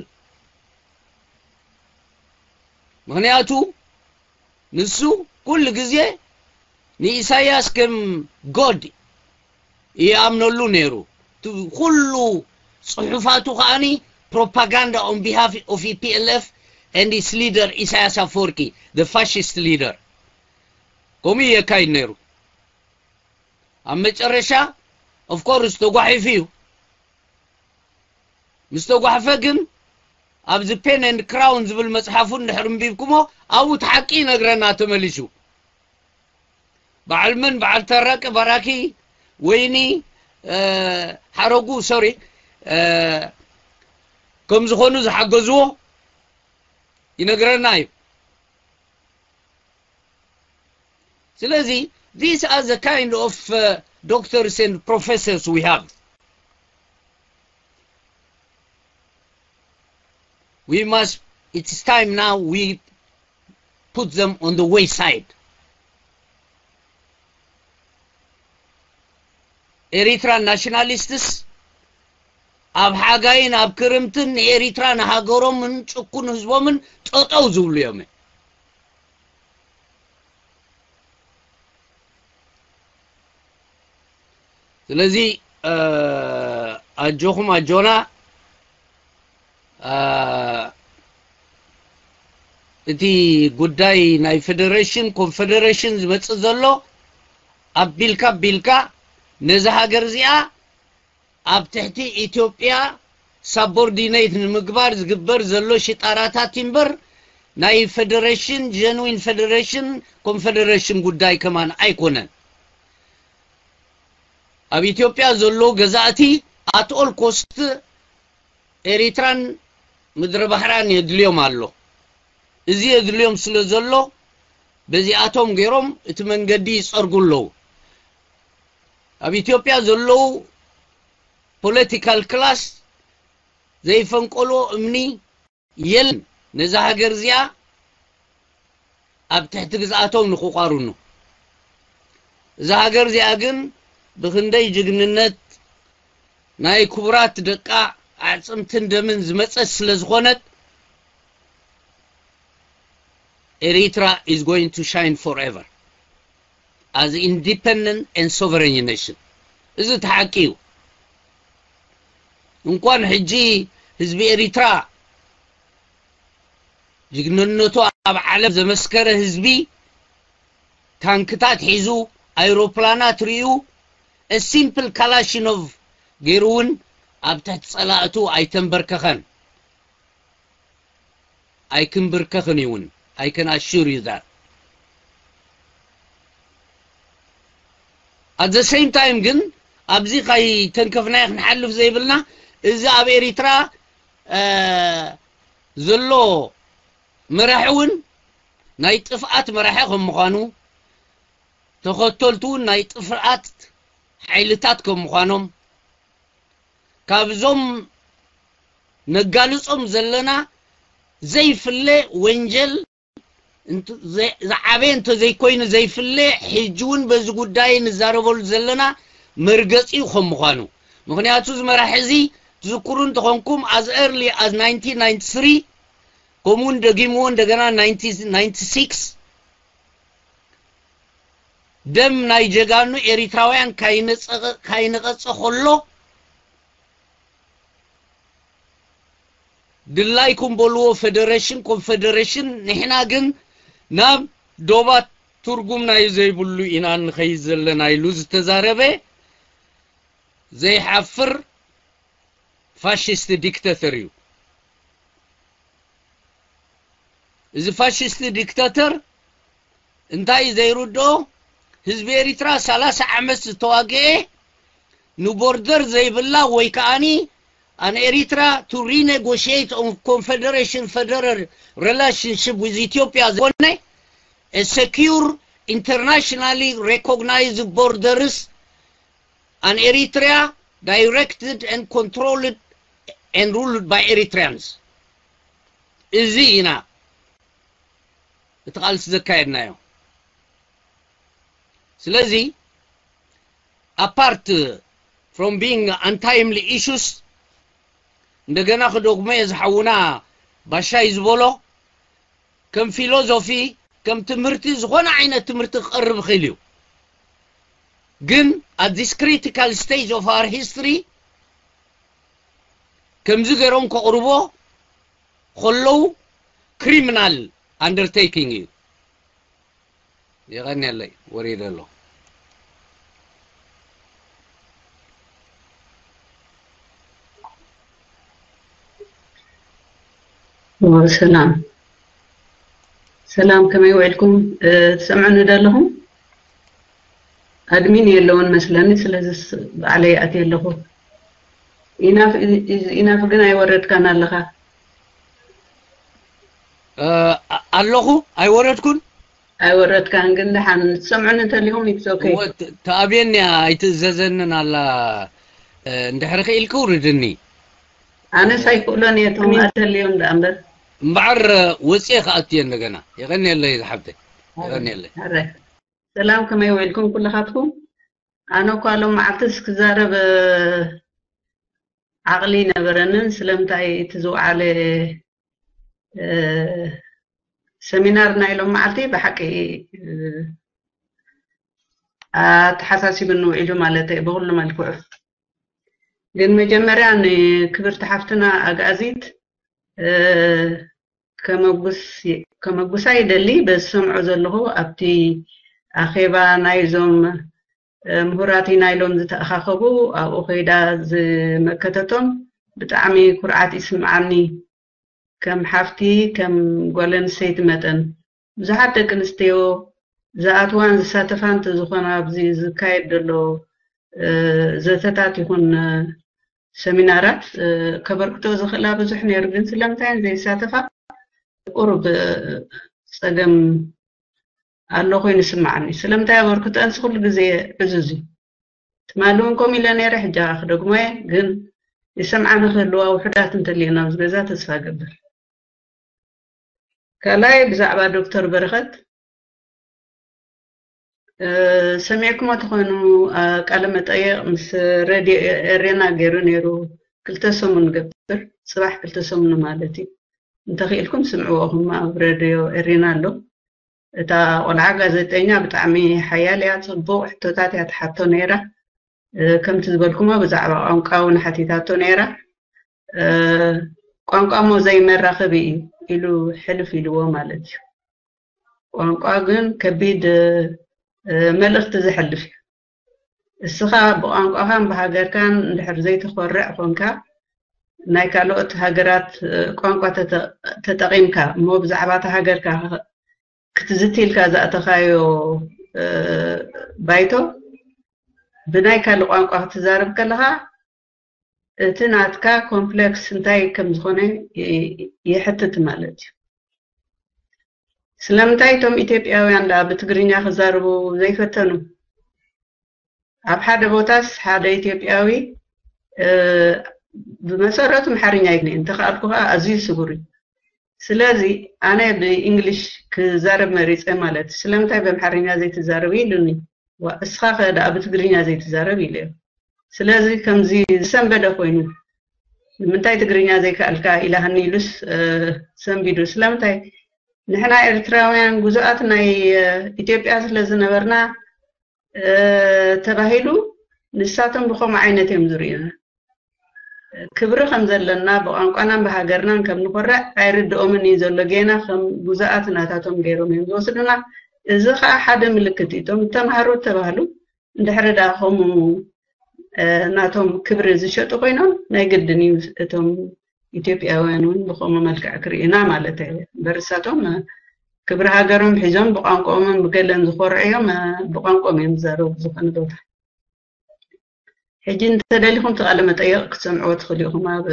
ምኽንያቱ ንሱ ኩሉ ግዜ ንኢሳያስ ከም God ይኣምነሉ ነይሩ። እቲ ኩሉ ጽሑፋቱ ከኣኒ propaganda on behalf of E P L F and its leader ኢሳያስ ኣፈወርቂ, the fascist leader። ከምኡ የካይድ ነይሩ። ኣብ መጨረሻ of course ተጓሒፉ እዩ። ምስ ተጓሕፈ ግን ኣብዚ Pain and Crown ዝብል መጽሓፉ እንድሕር እንቢብኩሞ ኣብኡ እቲ ሓቂ ይነግረና ተመሊሱ። በዓል መን በዓል ተረቀ ባራኪ ወይኒ ሓረጉ ሶሪ ከም ዝኾኑ ዝሓገዝዎ ይነግረና እዩ። ስለዚ these are the kind of doctors and professors we have. We must, it's time now we put them on the wayside. Eritrean nationalists ኣብ ሓጋይን ኣብ ክርምትን ንኤሪትራ ንሃገሮምን ጭኩን ህዝቦምን ጠጠው ዝብሉ እዮም። ስለዚ ኣጆኹም ኣጆና። እቲ ጉዳይ ናይ ፌደሬሽን ኮንፌደሬሽን ዝመጽእ ዘሎ ኣቢልካ ኣቢልካ ነዚ ሃገር እዚኣ ኣብ ትሕቲ ኢትዮጵያ ሳቦርዲኔት ንምግባር ዝግበር ዘሎ ሽጣራታት እምበር ናይ ፌደሬሽን ጀንዊን ፌደሬሽን ኮንፌደሬሽን ጉዳይ ከማን ኣይኮነን። ኣብ ኢትዮጵያ ዘሎ ገዛእቲ ኣት ኦል ኮስት ኤሪትራን ምድረ ባሕራን የድልዮም ኣሎ። እዚ የድልዮም ስለ ዘሎ በዚኣቶም ገይሮም እቲ መንገዲ ይጸርጉ ኣለዉ። ኣብ ኢትዮጵያ ዘለዉ ፖለቲካል ክላስ ዘይፈንቀሎ እምኒ የለን። ነዛ ሃገር እዚኣ ኣብ ትሕቲ ግዝኣቶም ንክቋርኑ። እዛ ሃገር እዚኣ ግን ብክንደይ ጅግንነት ናይ ክቡራት ደቃ ኣዕፅምትን ደምን ዝመፀት ስለ ዝኾነት Eritrea is going to shine forever as independent and sovereign nation። እዚ እቲ ሓቂ እዩ። እንኳን ሕጂ ህዝቢ ኤሪትራ ጅግንነቱ ኣብ ዓለም ዘመስከረ ህዝቢ ታንክታት ሒዙ ኣይሮፕላናት ርእዩ ሲምፕል ካላሽኖቭ ገይሩ እውን ኣብ ትሕቲ ጸላእቱ ኣይተንበርከኸን ኣይክንብርከኽን እዩ እውን። I can assure you that. At the same time ግን ኣብዚ ካይ ተንከፍናዮ ክንሓልፍ ዘይብልና እዚ ኣብ ኤሪትራ ዘሎ መራሒ እውን ናይ ጥፍኣት መራሒ ከም ምዃኑ ተኸተልቱ እውን ናይ ጥፍኣት ሓይልታት ከም ምዃኖም ካብዞም ነጋልጾም ዘለና ዘይፍለ ወንጀል ዝዓበየ እንተዘይኮይኑ ዘይፍለ ሕጂ እውን በዚ ጉዳይ ንዛረበሉ ዘለና መርገፂኡ ከም ምዃኑ ምክንያቱ እዚ መራሒ እዚ ትዝክሩ እንተኾንኩም as early as nineteen ninety-three ከምኡውን ደጊምዎ እንደገና ninety ninety-six ደም ናይ ጀጋኑ ኤሪትራውያን ካይነቀፀ ከሎ ድላይኩም በልዎ ፌደሬሽን ኮንፌደሬሽን ንሕና ግን ናብ ዶባት ትርጉም ናይ ዘይብሉ ኢና ንኸይድ ዘለና ኢሉ ዝተዛረበ ዘይሓፍር ፋሽስት ዲክተተር እዩ። እዚ ፋሽስት ዲክተተር እንታይ ዘይርድኦ ህዝቢ ኤሪትራ ሰላሳ ዓመት ዝተዋግኤ ንቦርደር ዘይብላ ወይ ከኣኒ an Eritrea to renegotiate on confederation federal relationship with Ethiopia ዝኾነ secure internationally recognized borders an Eritrea directed and controlled and ruled by Eritreans እዚ ኢና እቲ ቃልሲ ዘካየድናዮ። ስለዚ apart from being untimely issues እንደገና ክደግሞ እየ ዝሓውና ባሻይ ዝበሎ ከም ፊሎዞፊ ከም ትምህርቲ ዝኾነ ዓይነት ትምህርቲ ክቐርብ ይኽእል እዩ። ግን at this critical stage of our history ከምዚ ገይሮም ከቕርቦ ከለዉ criminal undertaking እዩ። የቐንየለይ፣ ወሪደ ኣለኹ። ሰላም ሰላም፣ ከመይ ውዒልኩም? ትሰምዑኒ ዶ ኣለኹም? ኣድሚን የለውን መስለኒ፣ ስለዚ ባዕለይ ኣትየ ኣለኹ። ኢናፍ ግን ኣይወረድካን ኣለኻ። ኣለኹ፣ ኣይወረድኩን። ኣይወረድካን፣ ግን ደሓን ትሰምዑኒ እንተሊኹም it's okay። ተኣብየኒ እያ፣ ኣይትእዘዘንን ኣላ። እንድሕሪ ክኢልክ ውርድኒ። ኣነስ ኣይክእሎን እየ፣ እቶም ኣተልዮም ደኣ እምበር። እምበዓር ወፅየ ክኣቱ እየ እንደገና። የቐንየለይ ዝሓብተይ፣ የቐንየለይ። ሰላም፣ ከመይ ውዒልኩም ኩልኻትኩም? ኣነ እኳ ሎም መዓልትስ ክዛረብ ዓቕሊ ነበረንን፣ ስለምንታይ እቲ ዝወዓለ ሰሚናር ናይ ሎም መዓልቲ ብሓቂ ኣተሓሳሲብኒ ውዒሉ ማለት እየ ብኩሉ መልክዑ። ግን መጀመርያ ንክብርቲ ሓፍትና ኣግኣዚት ከመጉሳ ይደሊ። በዚ ዝሰምዖ ዘለኹ ኣብቲ ኣኼባ ናይዞም ምሁራት ኢና ኢሎም ዝተኣኻኸቡ ኣብኡ ከይዳ ዝመከተቶም ብጣዕሚ ኩርዓት ይስምዓኒ። ከም ሓፍቲ ከም ጓል ኣንስተይቲ መጠን ብዙሓት ደቂ ኣንስትዮ ዝኣትዋን ዝሳተፋን እንተዝኾና ኣብዚ ዝካየድ ዘሎ ዘተታት ይኹን ሰሚናራት ከበርክቶ ዝኽእላ ብዙሕ ነይሩ፣ ግን ስለምንታይ ዘይሳተፋ ቁሩብ ፀገም ኣሎ ኮይኑ ይስምዓኒ። ስለምንታይ ኣበርክቶአንስ ኩሉ ግዜ ዕዙዝ እዩ። ትማሊ እውን ከምኡ ኢለ ነይረ፣ ሕጂ ከዓ ክደግሞ እየ። ግን ይሰምዓኒ ክህልዋ ውሑዳት እንተልየን ኣብዚ ገዛ ተስፋ እገብር። ካልኣይ ብዛዕባ ዶክተር በረኸት ሰሚዕኩሞ ተኾይኑ ቃለ መጠየቕ ምስ ሬድዮ ኤሬና ገይሩ ነይሩ። ክልተ ሰሙን ገብር፣ ፅባሕ ክልተ ሰሙን ማለት እዩ። እንተኽኢልኩም ስምዕዎ፣ እኹም ኣብ ሬድዮ ኤሬና ኣሎ። እታ ቆልዓ ጋዜጠኛ ብጣዕሚ ሓያል እያ፣ ፅቡቕ ሕቶታት እያ ትሓቶ ነይራ። ከምቲ ዝበልኩሞ ብዛዕባ ቋንቋ እውን ሓቲታቶ ነይራ። ቋንቋ እሞ ዘይመራኸቢ እዩ ኢሉ ሕልፍ ኢልዎ ማለት እዩ። ቋንቋ ግን ከቢድ መልእኽቲ ዘሕልፍ እዩ። እስኻ ብቋንቋኻን ብሃገርካን እንድሕር ዘይትኾርዕ ኮንካ ናይ ካልኦት ሃገራት ቋንቋ ተጠቒምካ እሞ ብዛዕባ እታ ሃገርካ ክትዝቲ ኢልካ ዝኣተኻዮ ባይቶ ብናይ ካልእ ቋንቋ ክትዛረብ ከለኻ እቲ ናትካ ኮምፕሌክስ እንታይ ከም ዝኾነ ይሕትት ማለት እዩ። ስለምንታይ እቶም ኢትዮጵያውያን ደኣ ብትግርኛ ክዛረቡ ዘይፈተኑ? ኣብ ሓደ ቦታስ ሓደ ኢትዮጵያዊ ብመሰረቱ ኣምሓርኛ ይግኒ እንተኽኣልኩ ከዓ ኣዝዩ ስጉር እዩ። ስለዚ ኣነ ብእንግሊሽ ክዛረብ መሪፀ ማለት ስለምንታይ ብኣምሓርኛ ዘይትዛረቡ ኢሉኒ። ዋ እስኻ ከ ደኣ ብትግርኛ ዘይትዛረብ ኢለዮ። ስለዚ ከምዚ ዝሰንበደ ኮይኑ ንምንታይ ትግርኛ ዘይከኣልካ ኢላሃኒ ኢሉስ ሰንቢዱ። ስለምንታይ ንሕና ኤርትራውያን ጉዙኣት ናይ ኢትዮጵያ ስለ ዝነበርና ተባሂሉ ንሳቶም ብኸምኡ ዓይነት እዮም ዝርእዩና። ክብሪ ከም ዘለና ብቋንቋናን ብሃገርናን ከም ንኮርዕ ኣይርድኦምን እዩ ዘሎ። ጌና ከም ጉዙኣት ናታቶም ገይሮም እዮም ዝወስዱና። እዚ ከዓ ሓደ ምልክት እዩ። እቶም ተምሃሩ ተባህሉ እንድሕሪ ደኣ ከምኡ ናቶም ክብሪ ዝሸጡ ኮይኖም ናይ ግድን እዩ እቶም ኢትዮጵያውያን እውን ብኸምኡ መልክዕ ክርእዩና ማለት እየ። እምበር ንሳቶም ክብሪ ሃገሮም ሒዞም ብቋንቋኦምን ብገለን ዝኾርዑ እዮም። ብቋንቋኦም እዮም ዝዛረቡ ዝኾነ ቦታ። ሕጂ እንተደሊኹም እቲ ቃለ መጠየቕ ክትሰምዕዎ ትኽእሉ ኢኹም። ኣብ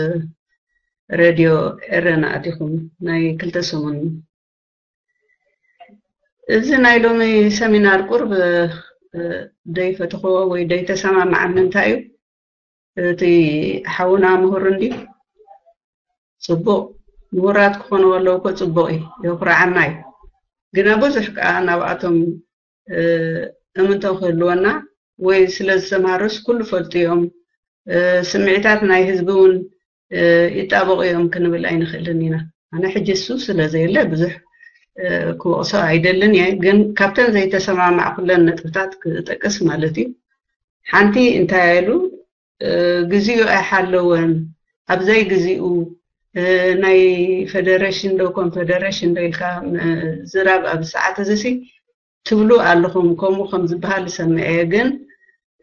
ሬድዮ ኤረና ኣቲኹም ናይ ክልተ ሰሙን እዚ ናይ ሎሚ ሰሚናር ቁርብ ደይፈትኽዎ ወይ ደይተሰማማዓኒ እንታይ እዩ፣ እቲ ሓውና ምሁር እንዲ ጽቡቕ ምሁራት ክኾኑ ከለዉ እኮ ጽቡቕ እዩ፣ የኹርዓና እዩ። ግና ብዙሕ ከኣ ናብኣቶም እምንቶ ክህልወና ወይ ስለ ዝተምሃሩስ ኩሉ ፈልጡ እዮም፣ ስምዒታት ናይ ህዝቢ እውን ይጣበቑ እዮም ክንብል ኣይንኽእልን ኢና። ኣነ ሕጂ እሱ ስለ ዘየለ ብዙሕ ክወቕሶ ኣይደልን እየ፣ ግን ካብተን ዘይተሰማማዕኩለን ነጥብታት ክጠቅስ ማለት እዩ። ሓንቲ እንታይ ኢሉ፣ እ፣ ግዜኡ ኣይሓለወን፣ ኣብ ዘይግዜኡ፣ እ፣ ናይ ፌደሬሽን ዶ ኮንፌደሬሽን ዶ ኢልካ ምዝራብ ኣብ ሰዓት እዚ ሲ ትብሉ ኣለኹም። ከምኡ ከም ዝበሃል ዝሰምዐ ግን፣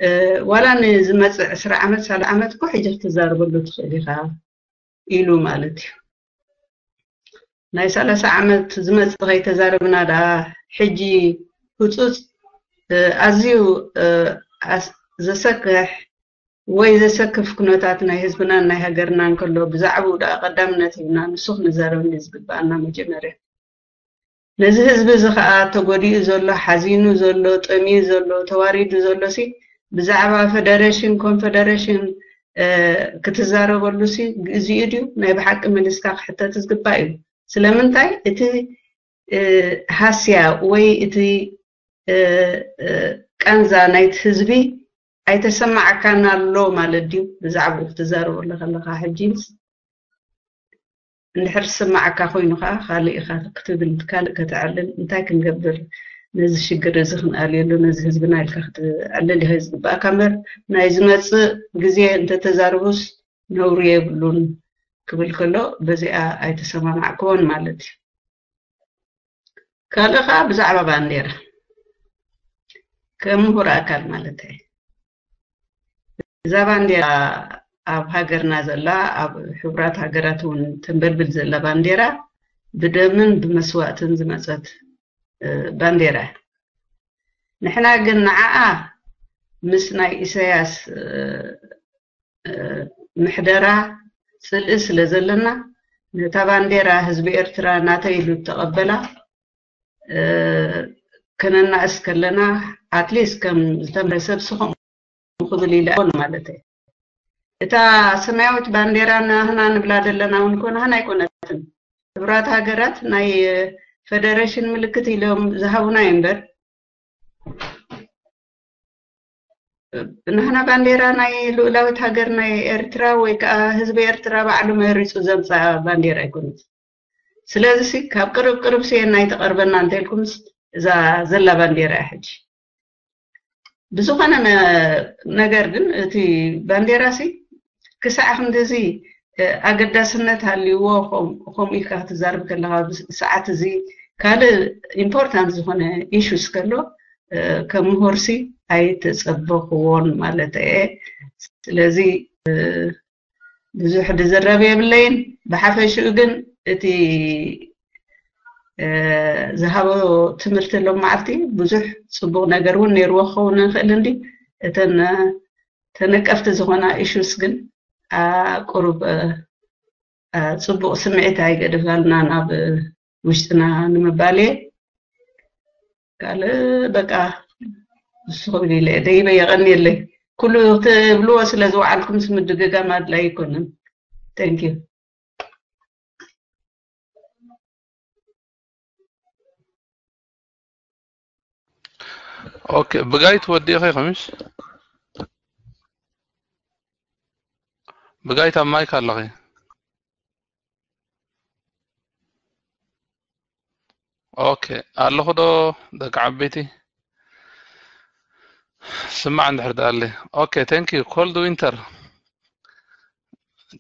እ፣ ዋላ ንዝመጽእ ዕስራ ዓመት፣ ሰላሳ ዓመት እኮ ሕጂ ክትዛረበሉ ትኽእል ኢኻ ኢሉ ማለት እዩ። ናይ ሰላሳ ዓመት ዝመጽእ ከይተዛረብና ደኣ ሕጂ ህጹጽ፣ እ፣ ኣዝዩ፣ እ፣ ኣስ-፣ ዘሰክሕ ወይ ዘሰክፍ ኩነታት ናይ ህዝብናን ናይ ሃገርናን ከሎ ብዛዕባኡ ደኣ ቀዳምነት ሂብና ንሱ ክንዛረብ እዩ ዝግብኣና መጀመርያ። ነዚ ህዝቢ እዚ ኸኣ ተጎዲኡ ዘሎ፣ ሓዚኑ ዘሎ፣ ጠምዩ ዘሎ፣ ተዋሪዱ ዘሎ ሲ ብዛዕባ ፌደሬሽን፣ ኮንፌደሬሽን፣ እ፣ ክትዛረበሉ ሲ ግዜኡ ድዩ? ናይ ብሓቂ መሊስካ ክሕተት ዝግባእ እዩ። ስለምንታይ እቲ፣ እ፣ ሃስያ ወይ እቲ፣ እ፣ እ፣ ቃንዛ ናይቲ ህዝቢ ኣይተሰማዓካን ኣሎ ማለት ድዩ? ብዛዕባኡ ክትዛረበሉ ከለኻ ሕጂ ምስ እንድሕር ዝስማዓካ ኮይኑ ኸዓ ካልእ ኢኻ ክትብል፣ ካልእ ከተዕልል፣ እንታይ ክንገብር ነዚ ሽግር እዚ ክንኣልየሉ፣ ነዚ ህዝብና ኢልካ ክትዕልል ኢኻ ዝግባኣካ እምበር፣ ናይ ዝመጽእ ግዜ እንተተዛርቡስ ነውሪ የብሉን ክብል ከሎ፣ በዚኣ ኣይተሰማማዕክዎን ማለት እዩ። ካልእ ኸዓ ብዛዕባ ባንዴራ፣ ከም ምሁር ኣካል ማለት እዩ። እዛ ባንዴራ ኣብ ሃገርና ዘላ፣ ኣብ ሕቡራት ሃገራት እውን ተንበልብል ዘላ ባንዴራ፣ ብደምን ብመስዋእትን ዝመጸት፣ እ፣ ባንዴራ እያ። ንሕና ግን ንዓኣ ምስ ናይ ኢሳያስ፣ እ፣ እ፣ ምሕደራ ጽልኢ ስለ ዘለና፣ ነታ ባንዴራ ህዝቢ ኤርትራ ናተይ ኢሉ እተቐበላ፣ እ፣ ከነናእስ ከለና፣ ኣትሊስት ከም ዝተመረ ሰብ ስኹም ክብል ኢለ ኣይኮን ማለት እየ። እታ ሰማያዊት ባንዴራ ናህና ንብላ ዘለና እውን እኮ ናህና ኣይኮነትን። ሕቡራት ሃገራት ናይ ፌደሬሽን ምልክት ኢሎም ዝሃቡና እዩ እምበር፣ ናህና ባንዴራ ናይ ልኡላዊት ሃገር ናይ ኤርትራ ወይ ከዓ ህዝቢ ኤርትራ ባዕሉ መሪጹ ዘምጽኣ ባንዴራ ኣይኮነት። ስለዚ ሲ ካብ ቅርብ ቅርብ ሲ ናይ ተቐርበና እንተልኩምስ እዛ ዘላ ባንዴራ እያ ሕጂ። ብዝኾነ ነ-፣ ነገር ግን እቲ ባንዴራ ሲ ክሳዕ ክንድዚ፣ እ፣ ኣገዳስነት ሃልይዎ ከም-፣ ከምኡ ኢልካ ክትዛረብ ከለኻ፣ ብስ-፣ ሰዓት እዚ ካልእ ኢምፖርታንት ዝኾነ ኢሹስ ከሎ፣ እ፣ ከም ምሁርሲ ኣይተጸበኽዎን ማለት እየ። ስለዚ፣ እ፣ ብዙሕ ድዝረብ የብለይን። ብሓፈሽኡ ግን እቲ፣ እ፣ ዝሃቦ ትምህርቲ ሎም መዓልቲ ብዙሕ ጽቡቕ ነገር እውን ነይርዎ ክኸውን ይኽእል እንዲ፣ እተን ተነቀፍቲ ዝኾና ኢሹስ ግን፣ ኣ፣ ቁሩብ፣ እ፣ እ፣ ጽቡቕ ስምዒት ኣይገደፋልና ናብ ውሽጥና ንምባል እየ። ካልእ በቃ ንሱ ክብል ኢለ እየ ደይበ። የቐንየለይ። ኩሉ ክትብልዎ ስለ ዝወዓልኩምስ ምድግጋም ኣድላይ ኣይኮነን። Thank you። ኦኬ፣ ብጋይት ወዲእኺ ከምሽ? ብጋይት ኣብ ማይክ ኣለኺ። ኦኬ፣ ኣለኹ ዶ ደቂ ዓበይቲ? ስማዕ እንድሕር ደኣለ። ኦኬ፣ thank you። ኮልድ ዊንተር።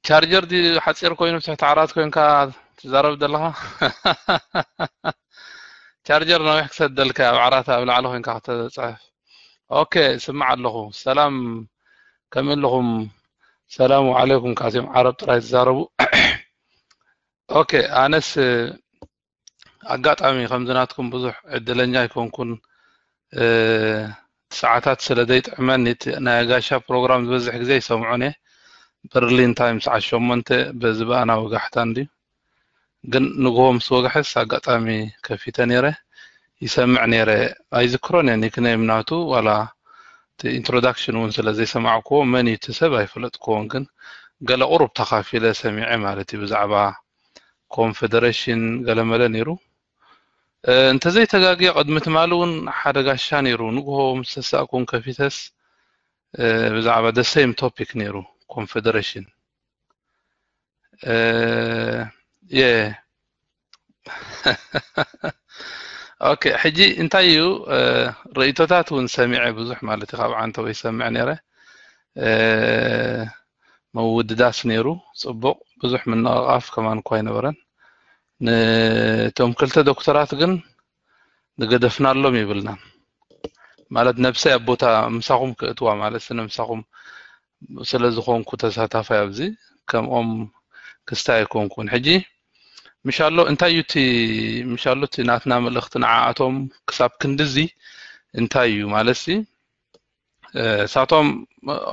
ቻርጀር ድዩ ሓጺር ኮይኑ ትሕቲ ዓራት ኮይንካ ትዛረብ ዘለኻ? ቻርጀር ነዊሕ ክሰደልካ ኣብ ዓራት ኣብ ላዕሊ ኮይንካ ክትጽሕፍ። ኦኬ፣ ስማዕ ኣለኹ። ሰላም፣ ከመይ ኣለኹም? ሰላም ወዓለይኩም። ካትዮም ዓረብ ጥራይ ትዛረቡ። ኦኬ፣ ኣነስ ኣጋጣሚ ከምዚ ናትኩም ብዙሕ ዕድለኛ ኣይኮንኩን። እ፣ ሰዓታት ስለ ዘይጥዕመኒ፣ እቲ ናይ ኣጋሻ ፕሮግራም ዝበዝሕ ግዜ ይሰምዖን እየ። በርሊን ታይም ሰዓት ሸሞንተ፣ በዚ ብኣና ወጋሕታ እንድዩ። ግን ንግሆ ምስ ወግሐስ ኣጋጣሚ ከፊተ ነይረ፣ ይሰምዕ ነይረ። ኣይዝክሮን እየ ኒክነይም ናቱ፣ ዋላ እቲ ኢንትሮዳክሽን እውን ስለ ዘይሰማዕክዎ፣ መን እዩ እቲ ሰብ ኣይፈለጥክዎን። ግን ገለ ቁሩብ ተኻፊለ ሰሚዐ ማለት እዩ፣ ብዛዕባ ኮንፌደሬሽን ገለመለ ነይሩ። እ፣ እንተዘይተጋግየ ቅድሚ ትማሊ እውን ሓደ ጋሻ ነይሩ። ንግሆ ምስ ተሳእኩን ከፊተስ፣ እ፣ ብዛዕባ the same topic ነይሩ፣ ኮንፌደሬሽን። እ፣ የ-፣ ኦኬ፣ ሕጂ እንታይ እዩ፣ እ፣ ርእይቶታት እውን ሰሚዐ ብዙሕ ማለት እዩ፣ ካብ ዓንተወይ ይሰምዕ ነይረ። እ፣ ምውድዳስ ነይሩ፣ ጽቡቕ፣ ብዙሕ ምንቕቓፍ ከማን እኳ ኣይነበረን። ነቶም ክልተ ዶክተራት ግን ንገደፍናሎም ይብልና። ማለት ነብሰይ ኣብ ቦታ ምሳኹም ክእትዋ ማለት ስነ ምሳኹም ስለ ዝኾንኩ ተሳታፋይ ኣብዚ ከምኦም ክስታይ ኣይኮንኩን። ሕጂ ምሻሎ እንታይ እዩ እቲ ምሻሎ እቲ ናትና መልእኽቲ ንዓኣቶም ክሳብ ክንድዚ እንታይ እዩ ማለት ሲ፣ እ፣ እሳቶም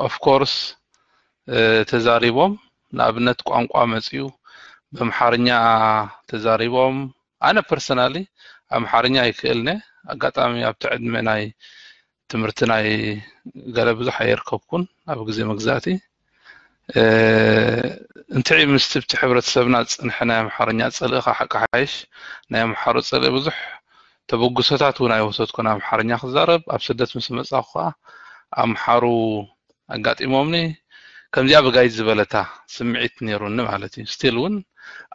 of course፣ እ፣ ተዛሪቦም ንኣብነት ቋንቋ መጽዩ በምሓርኛ ተዛሪቦም። ኣነ personally ኣምሓርኛ ኣይክእልነ፣ ኣጋጣሚ ኣብቲ ዕድመ ናይ ትምህርቲ ናይ ገለ ብዙሕ ኣየርከብኩን ኣብ ግዜ መግዛእቲ። እ፣ እንትዒ ምስቲ ኣብቲ ሕብረተሰብና ዝጸንሐ ናይ ኣምሓርኛ ጽልኢ ኸዓ ሓቂ ሓይሽ ናይ ኣምሓሩ ጽልኢ ብዙሕ ተበግሶታት እውን ኣይወሰድኩን። ኣምሓርኛ ክዛረብ ኣብ ስደት ምስ መጻኹ ኸዓ ኣምሓሩ ኣጋጢሞምኒ። ከምዚኣ ብጋይት ዝበለታ ስምዒት ነይሩኒ ማለት እዩ። ስቲል እውን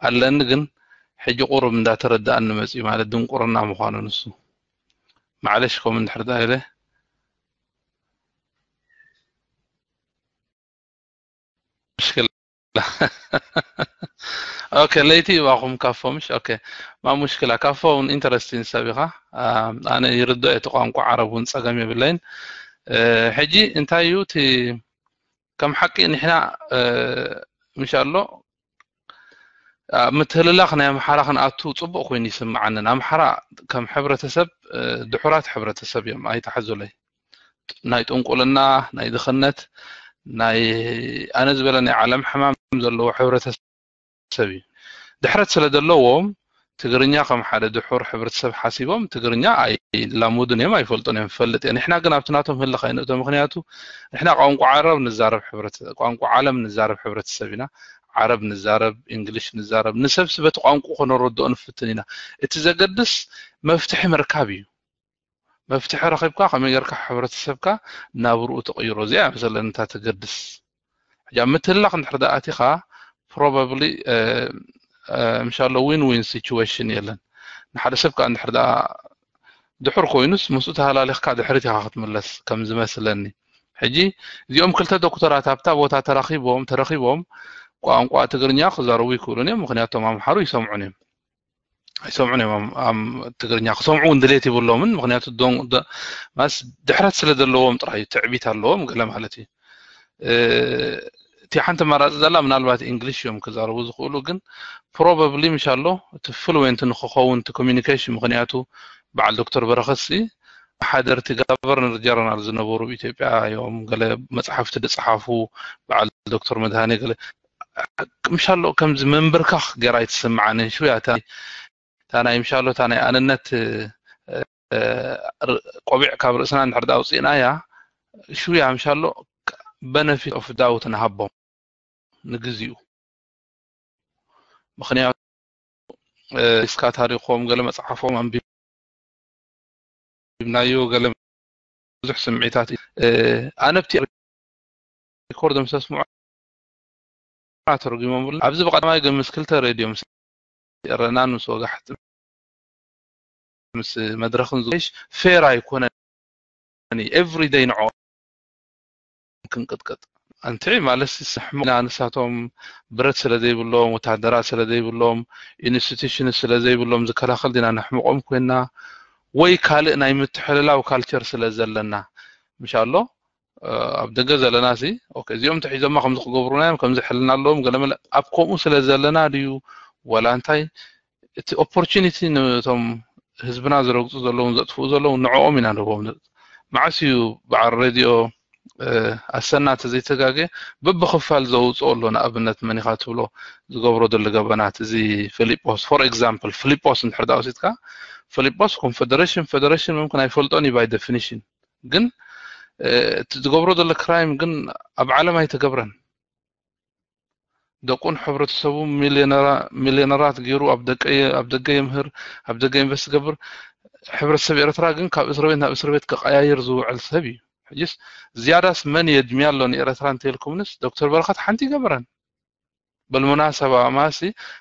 ኣለኒ፣ ግን ሕጂ ቁሩብ እንዳተረዳእኒ መጽዩ ማለት ድንቁርና ምዃኑ ንሱ። ማዕለሽ ከምኡ እንድሕር ደኣ ኢለ ምሽክላ። ኦኬ፣ ለይቲ ይባኹም ካፎ፣ ምሽ? ኦኬ፣ ማ ሙሽክላ፣ ካፎ እውን ኢንተረስቲንግ ሰብ ኢኻ። አ፣ ኣነ ይርድኦ እቲ ቋንቋ ዓረብ እውን ጸገም የብለይን። እ፣ ሕጂ እንታይ እዩ እቲ ከም ሓቂ ንሕና፣ እ፣ ምሻሎ ኣብ ምትህልላኽ ናይ ኣምሓራ ክንኣቱ ጽቡቕ ኮይኑ ይስምዓንን። ኣምሓራ ከም ሕብረተሰብ፣ እ፣ ድሑራት ሕብረተሰብ እዮም፣ ኣይትሓዙለይ። ናይ ጥንቁልና፣ ናይ ድኽነት፣ ናይ ኣነ ዝበለ ናይ ዓለም ሕማም ዘለዎ ሕብረተሰብ እዩ። ድሕረት ስለ ዘለዎም ትግርኛ ከም ሓደ ድሑር ሕብረተሰብ ሓሲቦም ትግርኛ ኣይላመዱን እዮም፣ ኣይፈልጡን እዮም። ፈልጥ እዮም። ንሕና ግን ኣብቲ ናቶም ህልኽ ኣይንእቶ። ምኽንያቱ ንሕና ቋንቋ ዓረብ ንዛረብ ሕብረተ-፣ ቋንቋ ዓለም ንዛረብ ሕብረተሰብ ኢና። ዓረብ ንዛረብ፣ እንግሊሽ ንዛረብ፣ ንሰብሲ በቲ ቋንቋ ከነረድኦ ንፍትን ኢና። እቲ ዘገድስ መፍትሒ ምርካብ እዩ። መፍትሒ ረኺብካ ከመይ ጌርካ ሕብረተሰብካ ናብርኡ ትቕይሮ፣ እዚኣ እያ መሰለኒ እታ ትገድስ። ሕጂ ኣብ ምትህልላኽ እንድሕር ደኣ ኣቲኻ፣ ፕሮባብሊ፣ እ፣ እ፣ ምሻሎ ዊን ዊን ሲቹዌሽን የለን። ንሓደ ሰብ ከኣ እንድሕር ደኣ ድሑር ኮይኑስ ምስኡ ተሃላሊኽካ ድሕሪት ኢኻ ክትምለስ ከም ዝመስለኒ። ሕጂ እዚኦም ክልተ ዶክተራት ኣብታ ቦታ ተራኺቦም፣ ተረኺቦም ቋንቋ ትግርኛ ክዛረቡ ይክእሉን እዮም፣ ምኽንያቱ እቶም ኣምሓሩ ይሰምዑን እዮም። ኣይሰምዑን እዮም። ኣም-፣ ኣም-፣ ትግርኛ ክሰምዑ እውን ድሌት ይብሎምን፣ ምኽንያቱ ዶን-፣ ዶ-፣ ማስ ድሕረት ስለ ዘለዎም ጥራይ እዩ፣ ትዕቢት ኣለዎም ገለ ማለት እዩ። እ፣ እቲ ሓንቲ ኣማራጺ ዘላ ምናልባት እንግሊሽ እዮም ክዛረቡ ዝኽእሉ፣ ግን ፕሮባብሊ ምሻሎ እቲ ፍሉዌንት ንክኸውን እቲ ኮሚኒኬሽን፣ ምኽንያቱ በዓል ዶክተር በረኸትሲ ሓደርቲ ጋቨርነር ጀነራል ዝነበሩ ኣብ ኢትዮጵያ እዮም፣ ገለ መጽሓፍቲ ዝጸሓፉ በዓል ዶክተር መድሃኔ ገለ ምሻሎ ከምዚ ምንብርካኽ ገይራ ኣይትስምዓንን። ሽውያ እታ፣ እታ ናይ ምሻሎ እታ ናይ ኣንነት፣ እ፣ እ፣ ር-፣ ቆቢዕ ካብ ርእስና እንድሕር ደኣ ኣውጺእናያ፣ ሽውያ ምሻሎ በነፊት ኦፍ ዳውት ንሃቦም ንግዚኡ። ምኽንያቱ፣ እ፣ እስካ ታሪኾም ገለ መጽሓፎም ኣንቢብናዮ ገለ ብዙሕ ስምዒታት እዩ። እ፣ ኣነ ኣብቲ ሪኮርድ ምስ ኣስምዖ ተርጉሞምሉ። ኣብዚ ብቐዳማይ ግን ምስ ክልተ ሬድዮ ምስ ኤረናን ምስ ወጋሕት ምስ መድረኽን ዝሽ ፌር ኣይኮነን። ኤቭሪ ደይ ንዕኦም ክንቅጥቅጥ። ኣንቲ ማለት ስሕሙና ንሳቶም ብረት ስለ ዘይብሎም፣ ወታደራት ስለ ዘይብሎም፣ ኢንስቲቱሽን ስለ ዘይብሎም ዝከላኸል ዲና ነሕምቖም ኮይና፣ ወይ ካልእ ናይ ምትሕልላው ካልቸር ስለ ዘለና? ምሻሎ፣ እ፣ ኣብ ደገ ዘለና ሲ፣ ኦኬ፣ እዚኦም ተሒዞማ ከምዚ ክገብሩና እዮም፣ ከምዚ ሕልና ኣለዎም፣ ገለ መለ፣ ኣብ ከምኡ ስለ ዘለና ድዩ? ወላ እንታይ? እቲ ኦፖርቹኒቲ ነቶም ህዝብና ዝረግጹ ዘለውን ዘጥፍኡ ዘለውን ንዕኦም ኢና ንህቦም። መዓስ እዩ በዓል ሬድዮ፣ እ፣ ኣሰና ተዘይተጋገ በብኽፋል ዘውጽኦ ኣሎ። ንኣብነት መን ኢኻ ትብሎ ዝገብሮ ዘሎ ገበናት፣ እዚ ፊሊጶስ፣ ፎር ኤግዛምፕል፣ ፊሊጶስ እንድሕር ደኣ ወሲድካ፣ ፊሊጶስ ኮንፈደሬሽን፣ ፌደሬሽን ምምክን ኣይፈልጦን እዩ ባይ ዴፊኒሽን። ግን፣ እ፣ እቲ ዝገብሮ ዘሎ ክራይም ግን ኣብ ዓለም ኣይተገብረን። ደቁን ሕብረተሰቡ ሚልዮነራ-፣ ሚልዮነራት ገይሩ ኣብ ደቀ-፣ ኣብ ደገ የምህር፣ ኣብ ደገ ኢንቨስት ይገብር። ሕብረተሰብ ኤርትራ ግን ካብ እስር ቤት ናብ እስር ቤት ክቀያየር ዝውዕል ሰብ እዩ። ሕጂስ ዝያዳስ መን የድምያ ኣሎ ንኤርትራ እንተኢልኩምንስ ዶክተር በረኸት ሓንቲ ይገበረን። በልሙናሰባ ማሲ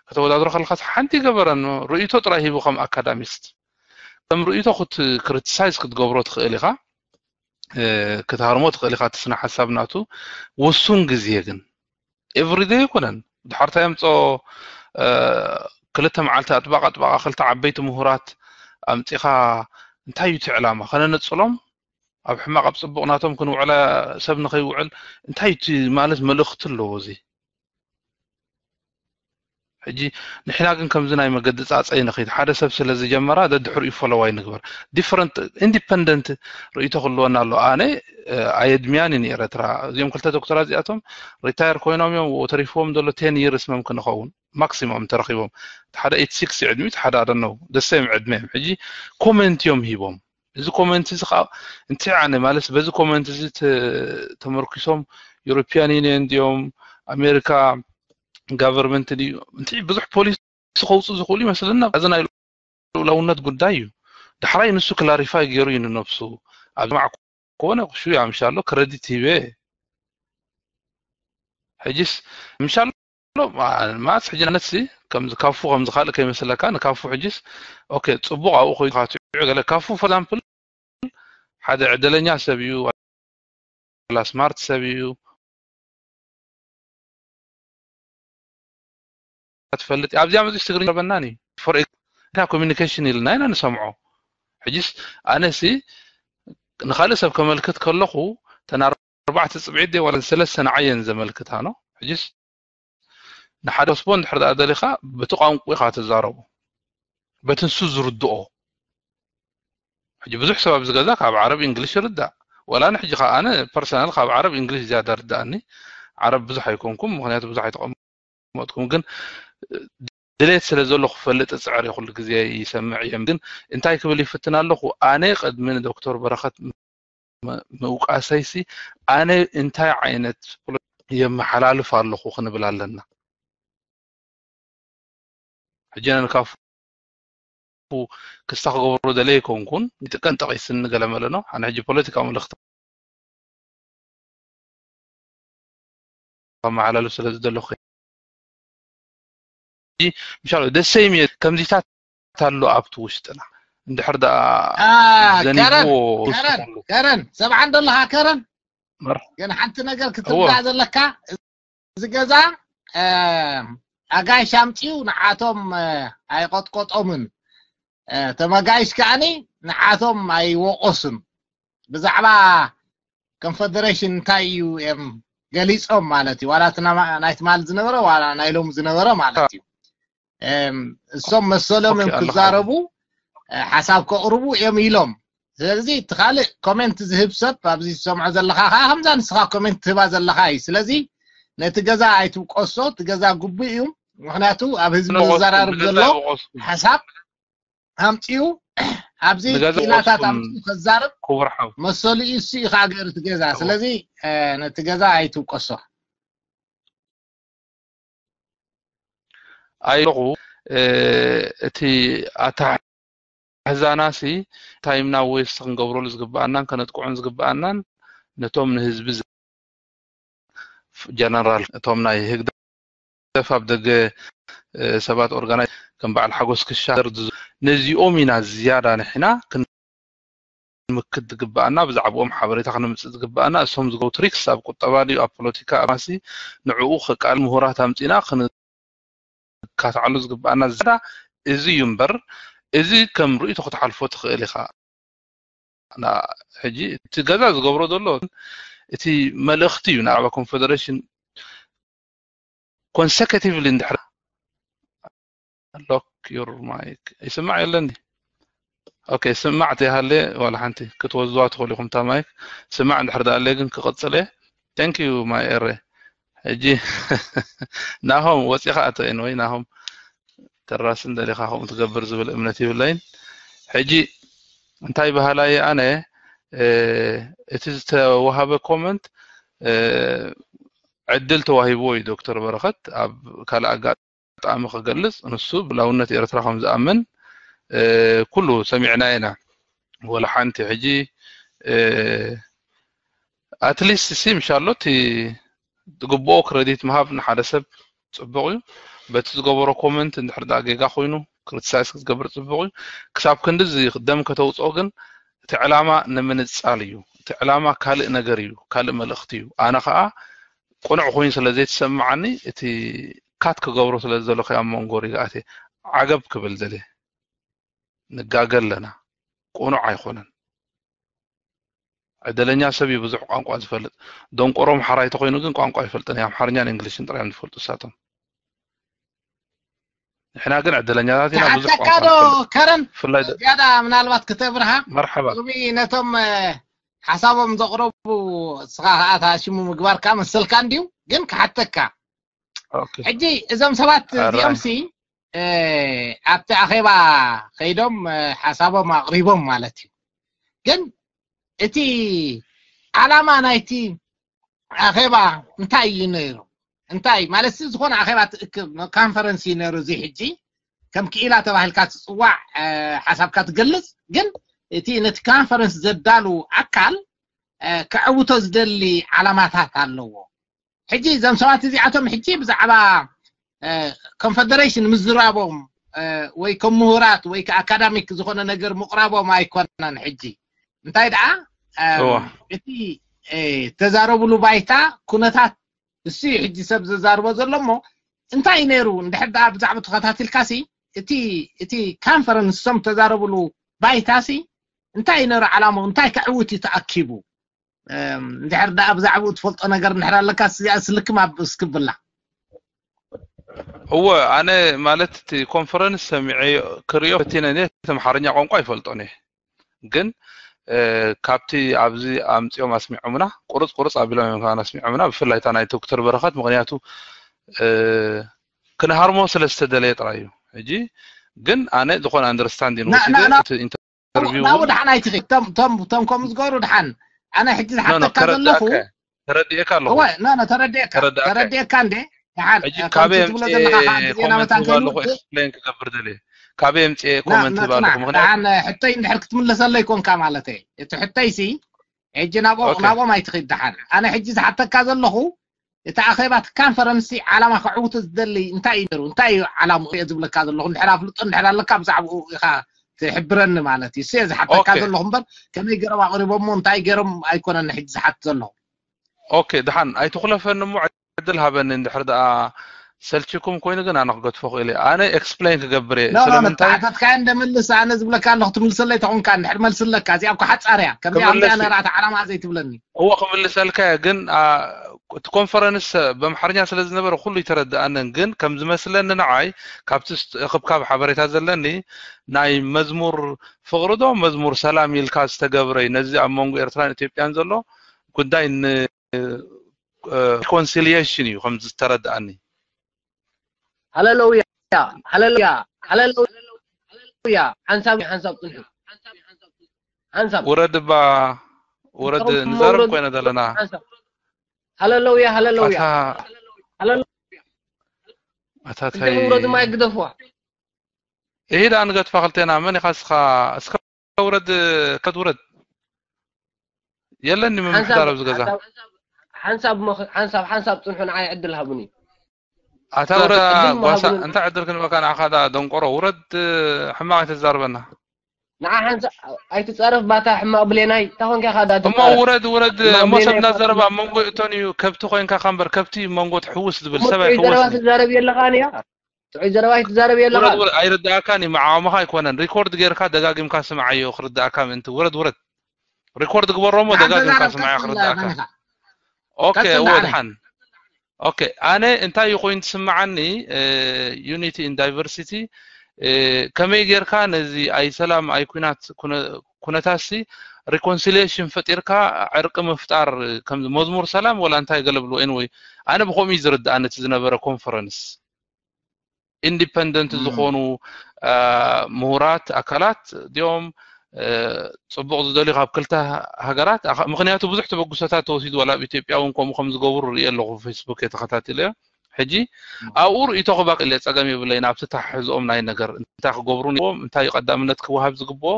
ከተወዳድሮ ከለኻስ ሓንቲ ይገበረን። ርእይቶ ጥራይ ሂቡ ከም ኣካዳሚስት። ከም ርእይቶ ክት criticize ክትገብሮ ትኽእል ኢኻ፣ ክትሃርሞ ትኽእል ኢኻ፣ እቲ ስነ ሓሳብ ናቱ። ውሱን ግዜ ግን፣ everyday ኣይኮነን። ድሓር እንታይ ኣምፅኦ? ክልተ መዓልቲ ኣጥባቕ ኣጥባቕ ክልተ ዓበይቲ ምሁራት ኣምፂኻ፣ እንታይ እዩ እቲ ዕላማ? ከነነፅሎም? ኣብ ሕማቕ ኣብ ፅቡቕ ናቶም ክንውዕላ፣ ሰብ ንኸይውዕል? እንታይ እቲ ማለት መልእኽቲ ኣለዎ እዚ? ሕጂ ንሕና ግን ከምዚ ናይ መገዲ ፃፀይ ንኺድ፣ ሓደ ሰብ ስለ ዝጀመራ ደድሕሪኡ ፎሎው ኣይንግበር። ዲፈረንት ኢንዲፐንደንት ርእይቶ ክህልወና ኣሎ። ኣነ ኣየድምያን እዩ ንኤረትራ። እዚኦም ክልተ ዶክተራት እዚኣቶም ሪታየር ኮይኖም እዮም፣ ተሪፍዎም ዘሎ ቴን ይርስ መምክን ይኸውን ማክሲሞም ተረኺቦም። ሓደ ኤይቲ ሲክስ ዕድሚት ሓደ ኣደነው ደሰም ዕድመ እዮም። ሕጂ ኮመንት እዮም ሂቦም። እዚ ኮመንት እዚ ከዓ እንታይ ኣነ ማለት በዚ ኮመንት እዚ ተመርኪሶም ዩሮፒያን ዩኒየን ድዮም ኣሜሪካ ጋቨርንመንት ድዩ እንታይ ብዙሕ ፖሊሲ ከውፅኡ ዝኽእሉ ይመስለና። እዚ ናይ ልኡላውነት ጉዳይ እዩ። ዳሕራይ ንሱ ክላሪፋይ ገይሩ እዩ ንነብሱ ኣብ ማዕ ኮነ ክሹ ያምሻሎ ክረዲት ሂበ። ሕጂስ ምሻሎ ማለት ሕጂ ነትሲ ከምዚ ካፉ ከምዚ ካልእ ከይመስለካ ንካፉ ሕጂስ ኦኬ ፅቡቕ ኣብኡ ኮይኑ ካትዑ ገለ ካፉ for example ሓደ ዕድለኛ ሰብ እዩ ዋላ ስማርት ሰብ እዩ ትፈልጥ ኣብዚኣ መፅሽ ትግርኛ በናኒ for communication ኢልና ኢና ንሰምዖ ሕጂስ ኣነሲ ንካልእ ሰብ ከመልክት ከለኹ ተና ኣርባዕተ ፅብዒት ደ ዋላ ሰለስተ ንዓየን ዘመልክታ ነው ሕጂስ ንሓደ ስፖ እንድሕር ደኣ ደሊኻ በቲ ቋንቋ ኢኻ ትዛረቦ በቲ ንሱ ዝርድኦ ሕጂ ብዙሕ ሰብ ኣብዚ ገዛ ካብ ዓረብ እንግሊሽ ይርዳእ ወላ ንሕጂ ከዓ ኣነ ፐርሰናል ካብ ዓረብ እንግሊሽ ዝያዳ ርዳእኒ ዓረብ ብዙሕ ኣይኮንኩም ምክንያቱ ብዙሕ ኣይተቐመጥኩም ግን ድሌት ስለ ዘሎ ክፈልጥ እፅዕር ኩሉ ግዜ ይሰምዕ እዮም ግን እንታይ ክብል ይፍትን ኣለኹ ኣነ ቅድሚ ንዶክተር በረኸት ምውቃሰይሲ ኣነ እንታይ ዓይነት የመሓላልፍ ኣለኹ ክንብል ኣለና ሕጂ ኣነ ንካፉ ክስታ ክገብሮ ደለ ኣይኮንኩን ይጥቀን ጠቂስን ገለመለ ነው ኣነ ሕጂ ፖለቲካዊ መልእክቲ ከመሓላልፍ ስለ ዝደለኹ ምሻሎ ደሰይም ከምዚታት ኣሎ ኣብቲ ውሽጥና እንድሕር ደኣ ዘኒብዎ ከረን ሰብዓ እንደለኻ ከረን ግን ሓንቲ ነገር ክትርዳእ ዘለካ እዚ ገዛ ኣጋይሽ ኣምፅኡ ንዓቶም ኣይቆጥቆጦምን ተመጋይሽ ከዓኒ ንዓቶም ኣይወቆሱን ብዛዕባ ኮንፈደሬሽን እንታይ እዩ እዮም ገሊፆም ማለት እዩ ዋላ ናይ ትማል ዝነበረ ዋላ ናይ ሎም ዝነበረ ማለት እዩ እሶም መሰሎም እዮም ክዛረቡ ሓሳብ ከቕርቡ እዮም ኢሎም ስለዚ እቲ ካልእ ኮሜንት ዝህብ ሰብ ኣብዚ ዝሰምዖ ዘለካ ከዓ ከምዛ ንስኻ ኮሜንት ትህባ ዘለካ እዩ ስለዚ ነቲ ገዛ ኣይትውቀሶ እቲ ገዛ ግቡእ እዩ ምክንያቱ ኣብ ህዝቢ ዝዘራርብ ዘሎ ሓሳብ ኣምፅኡ ኣብዚ ኪናታት ኣምፅኡ ከዛርብ መሰሉ እዩ እሱ እዩ ከዓ ገይሩ እቲ ገዛ ስለዚ ነቲ ገዛ ኣይትውቀሶ ኣይለኹ እቲ ኣታ ሕዛናሲ ታይምና ወይስ ክንገብረሉ ዝግብኣናን ከነጥቅዖን ዝግብኣናን ነቶም ንህዝቢ ጀነራል እቶም ናይ ህግደፍ ኣብ ደገ ሰባት ኦርጋናይ ከም በዓል ሓጎስ ክሻር ነዚኦም ኢና ዝያዳ ንሕና ክንምክት ዝግብኣና ብዛዕባኦም ሓበሬታ ክነምፅእ ዝግብኣና እሶም ዝገቡ ትሪክስ ኣብ ቁጠባ ድዩ ኣብ ፖለቲካ ኣብ ማሲ ንዕኡ ከቃል ምሁራት ኣምፂና ካትዓሉ ዝግብኣና ዝዳ እዚ እዩ እምበር እዚ ከም ርእይቶ ክትሓልፎ ትኽእል ኢኻ ሕጂ እቲ ገዛ ዝገብሮ ዘሎ እቲ መልእኽቲ እዩ ንኣባ ኮንፌደሬሽን ኮንሰከቲቭሊ እንድሕር ሎክ ዩር ማይክ ይስማዕ የለኒ ኦኬ ስማዕ ተይሃለ ዋላ ሓንቲ ክትወዝዋ ትኽእሉ ኢኹም እታ ማይክ ስማዕ እንድሕር ዳኣለ ግን ክቐፅለ thank you my ኤረ ሕጂ ናሆም ወፂኻ ኣቶ ኤንወይ ናሆም ተራስን ደሊኻ ከምኡ ትገብር ዝብል እምነት ይብለይን ሕጂ እንታይ ባህላየ ኣነ እቲ ዝተዋሃበ ኮመንት ዕድል ተዋሂብዎ እዩ ዶክተር በረኸት ኣብ ካልእ ኣጋጣሚ ክገልፅ ንሱ ብላውነት ኤርትራ ከም ዝኣምን ኩሉ ሰሚዕና ኢና ወላ ሓንቲ ሕጂ ኣትሊስት ሲ ምሻሎ እቲ ዝግብኦ ክረዲት ምሃብ ንሓደ ሰብ ፅቡቕ እዩ በቲ ዝገበሮ ኮመንት እንድሕር ዳ ጌጋ ኮይኑ ክሪቲሳይዝ ክትገብር ጽቡቕ እዩ። ክሳብ ክንድዚ ደም ከተውጽኦ ግን እቲ ዕላማ ንምንጻል እዩ። እቲ ዕላማ ካልእ ነገር እዩ፣ ካልእ መልእኽቲ እዩ። ኣነ ኸኣ ቅኑዕ ኮይኑ ስለ ዘይተሰማዓኒ እቲ ካት ክገብሮ ስለ ዝደለኹ ኣብ መንጎ ሪግኣት እየ ዓገብ ክብል ደልየ። ንጋገ ኣለና። ቅኑዕ ኣይኮነን። ዕድለኛ ሰብ እዩ ብዙሕ ቋንቋ ዝፈልጥ። ደንቆሮ ኣምሓራይ ተኾይኑ ግን ቋንቋ ኣይፈልጥን እዩ። ኣምሓርኛን እንግሊሽን ጥራይ እዮም ዝፈልጡ እሳቶም። ንሕና ግን ዕድለኛታት ኢና፣ ብዙሕ ክሓተካ ቋንቋ ዶ ንፈልጥ። ከረን ብፍላይ ደ- ዝያዳ ምናልባት ክተብርሃ መርሓባ። ቅድሚ ነቶም እ፣ ሓሳቦም ዘቕረቡ እስኻ ከዓ እታ ሽሙ ምግባርካ መሰልካ እንድዩ ግን ክሓተካ ኦኬ። ሕጂ እዞም ሰባት ኣራይ። እዚኦም ሲ እ፣ ኣብቲ ኣኼባ ከይዶም እ፣ ሓሳቦም ኣቕሪቦም ማለት እዩ። ግን እቲ ዓላማ ናይቲ ኣኼባ እንታይ እዩ ነይሩ? እንታይ ማለት ሲ ዝኾነ ኣኼባ ትእክብ ኮንፈረንስ እዩ ነይሩ። እዚ ሕጂ ከም ክኢላ ተባሂልካ ትጽዋዕ እ፣ ሓሳብካ ትገልጽ፣ ግን እቲ ነቲ ኮንፈረንስ ዘዳሉ ኣካል እ፣ ከዕውቶ ዝደሊ ዓላማታት ኣለዎ። ሕጂ እዞም ሰባት እዚኣቶም ሕጂ ብዛዕባ እ፣ ኮንፈደሬሽን ምዝራቦም እ፣ ወይ ከም ምሁራት ወይ ከ ኣካዳሚክ ዝኾነ ነገር ምቕራቦም ኣይኮነን። ሕጂ እንታይ ደኣ እ፣ እዋ። እቲ እ፣ ተዛረብሉ ባይታ ኩነታት እሱ እዩ ሕጂ ሰብ ዘዛርቦ ዘሎ እሞ እንታይ ነይሩ እንድሕር ደኣ ብዛዕባ ተኸታቲልካ ሲ እቲ እቲ ካንፈረንስ እሶም ተዛረብሉ ባይታ ሲ እንታይ ነይሩ ዓላማኡ እንታይ ከዕውት እዩ ተኣኪቡ? እም፣ እንድሕር ደኣ ብዛዕባኡ ትፈልጦ ነገር እንድሕር ኣለካ እዚኣ ስልክም ኣብ እስክብላ። እወ ኣነ ማለት እቲ ኮንፈረንስ ሰሚዐ ክርእዮ ፈቲነ እየ። እቲ ኣምሓርኛ ቋንቋ ኣይፈልጦን እየ ግን እ፣ ካብቲ ኣብዚ ኣምፅኦም ኣስሚዖምና ቁርፅ ቁርፅ ኣቢሎም እዮም ከማን ኣስሚዖምና ብፍላይ እታ ናይ ዶክተር በረኸት ምክንያቱ እ፣ ክንሃርሞ ስለ ዝተደለየ ጥራይ እዩ ሕጂ ግን ኣነ ዝኾነ ኣንደርስታንዲን ና- ወሲደ ና- ና- እቲ ኢንተርቪው ናብኡ እውን ደሓን ኣይትኺድ ቶም ቶም ቶም ከምኡ ዝገብሩ ደሓን ኣነ ሕጂ ኖ ኖ ዝሓተካ ዘለኹ ከረዳእካ ተረዲኤካ ኣለኹ እወ ኖ ኖ ተረዲኤካ ተረዳእካ ተረዲኤካ እንዴ ደሓን ሕጂ እ፣ ካበይ ከምቲ ትብሎ ኣምፅኤ ዘለኻ ከዓ ግዜና ኮመንት መታን ህብ ከይኑ ኣለኹ እ፣ ኤክስፕሌን ክገብር ደልየ ካበይ ኣምፅኤ ና- ኮመንት ና- ህብ ኣለኹ ጽናሕ ምክንያቱ ደሓን እ፣ ሕቶይ እንድሕር ክትምልሰለይ ኮንካ ማለት እየ እቲ ሕቶይ ሲ ሕጂ ናብኦም ኦኬ ናብኦም ኣይትኺድ ደሓን ኣነ ሕጂ ዝሓተካ ዘለኹ እቲ ኣኼባ እቲ ካንፈረንስ ዓላማ ከዕውቶ ዝደሊ እንታይ እዩ ነይሩ እንታይ እዩ ዓላምኡ እየ ዝብለካ ዘለኹ እንድሕር ኣፍልጦ እንድሕር ኣለካ ብዛዕባኡ ኢኻ ትሕብረኒ ማለት እዩ እሱ እየ ዝሓተካ ኦኬ ዘለኹ እምበር ከመይ ገይሮም ኣቕሪቦሞ እንታይ ገይሮም ኣይኮነን ሕጂ ዝሓት ዘለኹ ኦኬ ደሓን ኣይትኹለፈኒ እሞ ዕድል ሃበኒ እንድሕር ደኣ ሰልችኩም ኮይኑ ግን ኣነ ክገድፎ ክእል እየ ኣነ ኤክስፕሌን ክገብር እየ ኖ ኖ ስለምንታይ ተሓተትካዮ እንደምልስ ኣነ ዝብለካ ኣለኹ ትምልሰለይ ተኾንካ እንድሕር መልስለካ እዚኣ እኮ ሓፃር እያ ከምዚኣ ከምዚኣ ክምልስ ነራ እታ ዓላማ ዘይትብለኒ እዎ ክምልሰልካ እየ ግን አ፣ እቲ ኮንፈረንስ በምሓርኛ ስለ ዝነበረ ኩሉ ይተረድኣንን ግን ከም ዝመስለኒ ንዓይ ካብቲ ስ- እኽብካብ ሓበሬታ ዘለኒ ናይ መዝሙር ፍቕሪ ዶ መዝሙር ሰላም ኢልካ ዝተገብረ እዩ ነዚ ኣብ መንጎ ኤርትራን ኢትዮጵያን ዘሎ ጉዳይ ን ሪኮንሲሊየሽን እዩ ከም ዝተረድኣኒ ሃለሉያ ሃለሉያ ሃለሉያ ሓንሳብ ሓንሳብ ጽንሑ ሓንሳብ ውረድ እባ ውረድ ንዛረብ ኮይና ዘለና ሓንሳብ ሃለሉያ ሃለሉያ ኣታ ሃለሉያ ኣታ እንታይ ውረድ ማይ ግደፍዋ ይሄ ደኣ ንገድፋ ክልቴና መን ኢኻ እስኻ እስከ ውረድ ከት ውረድ የለኒ ምምሕዳር ኣብዚ ገዛ ሓንሳብ ሓንሳብ ሓንሳብ ጽንሑ ንዓይ ዕድል ሃቡኒ ኣታ ውረድ ጓሳ እንታይ ዕድል ክንበካ ንዓኻ ደኣ ደንቆሮ ውረድ ሕማቕ ኣይተዛርበና ንዓ ሓንሳብ ኣይትጻረፍ ባታ ሕማቕ ብሌናይ እንታይ ኮንካ ኢኻ ደኣ እሞ ትጻረፍ ውረድ ውረድ እሞ ሰብ እናዘረባ ኣብ መንጎ እቶን እዩ ከብቲ ኮይንካ ካ እምበር ከብቲ መንጎ ትሕውስ ዝብል ሰብ ጥዑይ ዘረባ ኣይሕወስን ትዛረብ የለኻን እያ ጥዑይ ዘረባ ኣይትዛረብ የለኻን ውረድ ውረድ ኣይርዳእካን እዩ መዓሙኻ ኣይኮነን ሪኮርድ ጌርካ ደጋጊምካ ስምዓዮ ክርዳእካ ምእንቲ ውረድ ውረድ ሪኮርድ ግበሮ እሞ ደጋጊምካ ስምዓዮ ክርዳእካ ኦኬ እወ ደሓን ኦኬ ኣነ እንታይ እዩ ኮይኑ ትስምዓኒ unity in diversity ከመይ ጌርካ ነዚ ኣይ ሰላም ኣይ ኩናት ኩነታት ሲ reconciliation ፈጢርካ ዕርቂ ምፍጣር ከም መዝሙር ሰላም ወላ እንታይ ገለ ብልዎ anyway ኣነ ብከምኡ እዩ ዝርድኣኒ እቲ ዝነበረ ኮንፈረንስ ኢንዲፐንደንት ዝኾኑ ምሁራት ኣካላት እዚኦም ፅቡቕ ዝደልዩ ካብ ክልተ ሃገራት ምክንያቱ ብዙሕ ተበግሶታት ተወሲዱ ዋላ ኣብ ኢትዮጵያ እውን ከምኡ ከም ዝገብሩ ርኢ ኣለኹ ፌስቡክ የተኸታቲለዮ ሕጂ ኣብኡ ርእይቶ ክባቅ ኢለ ፀገም የብለይን ኣብቲ ተሓሕዝኦም ናይ ነገር እንታይ ክገብሩ ነዎም እንታይ ቀዳምነት ክወሃብ ዝግብኦ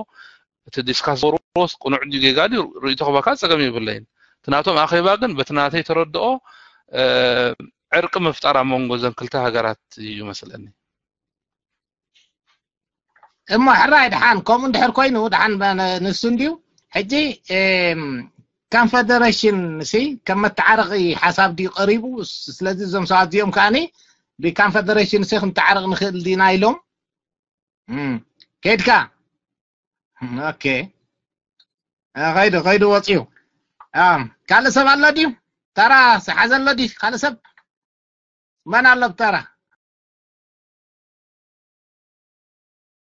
እቲ ዲስካስ ገብርዎስ ቅኑዕ ድዩ ጌጋ ድዩ ርእይቶ ክባካ ፀገም የብለይን እቲ ናቶም ኣኼባ ግን በቲ ናተይ ተረድኦ ዕርቂ ምፍጣር ኣብ መንጎ ዘን ክልተ ሃገራት እዩ መስለኒ እሞ ሕራይ ድሓን ከምኡ እንድሕር ኮይኑ ድሓን ንሱ እንድዩ። ሕጂ ኮንፈደሬሽን ሲ ከም መተዓረቂ ሓሳብ ድዩ ቀሪቡ? ስለዚ እዞም ሰባት እዚኦም ከዓኒ ብኮንፈደሬሽን ሲ ክንተዓረቅ ንክእል ዲና ኢሎም። ከድካ ኦኬ። ከይዱ ከይዱ ወፅዩ። ካልእ ሰብ ኣሎ ድዩ? ተራ ዝሓዘ ኣሎ ድዩ ካልእ ሰብ? መን ኣሎ ብተራ?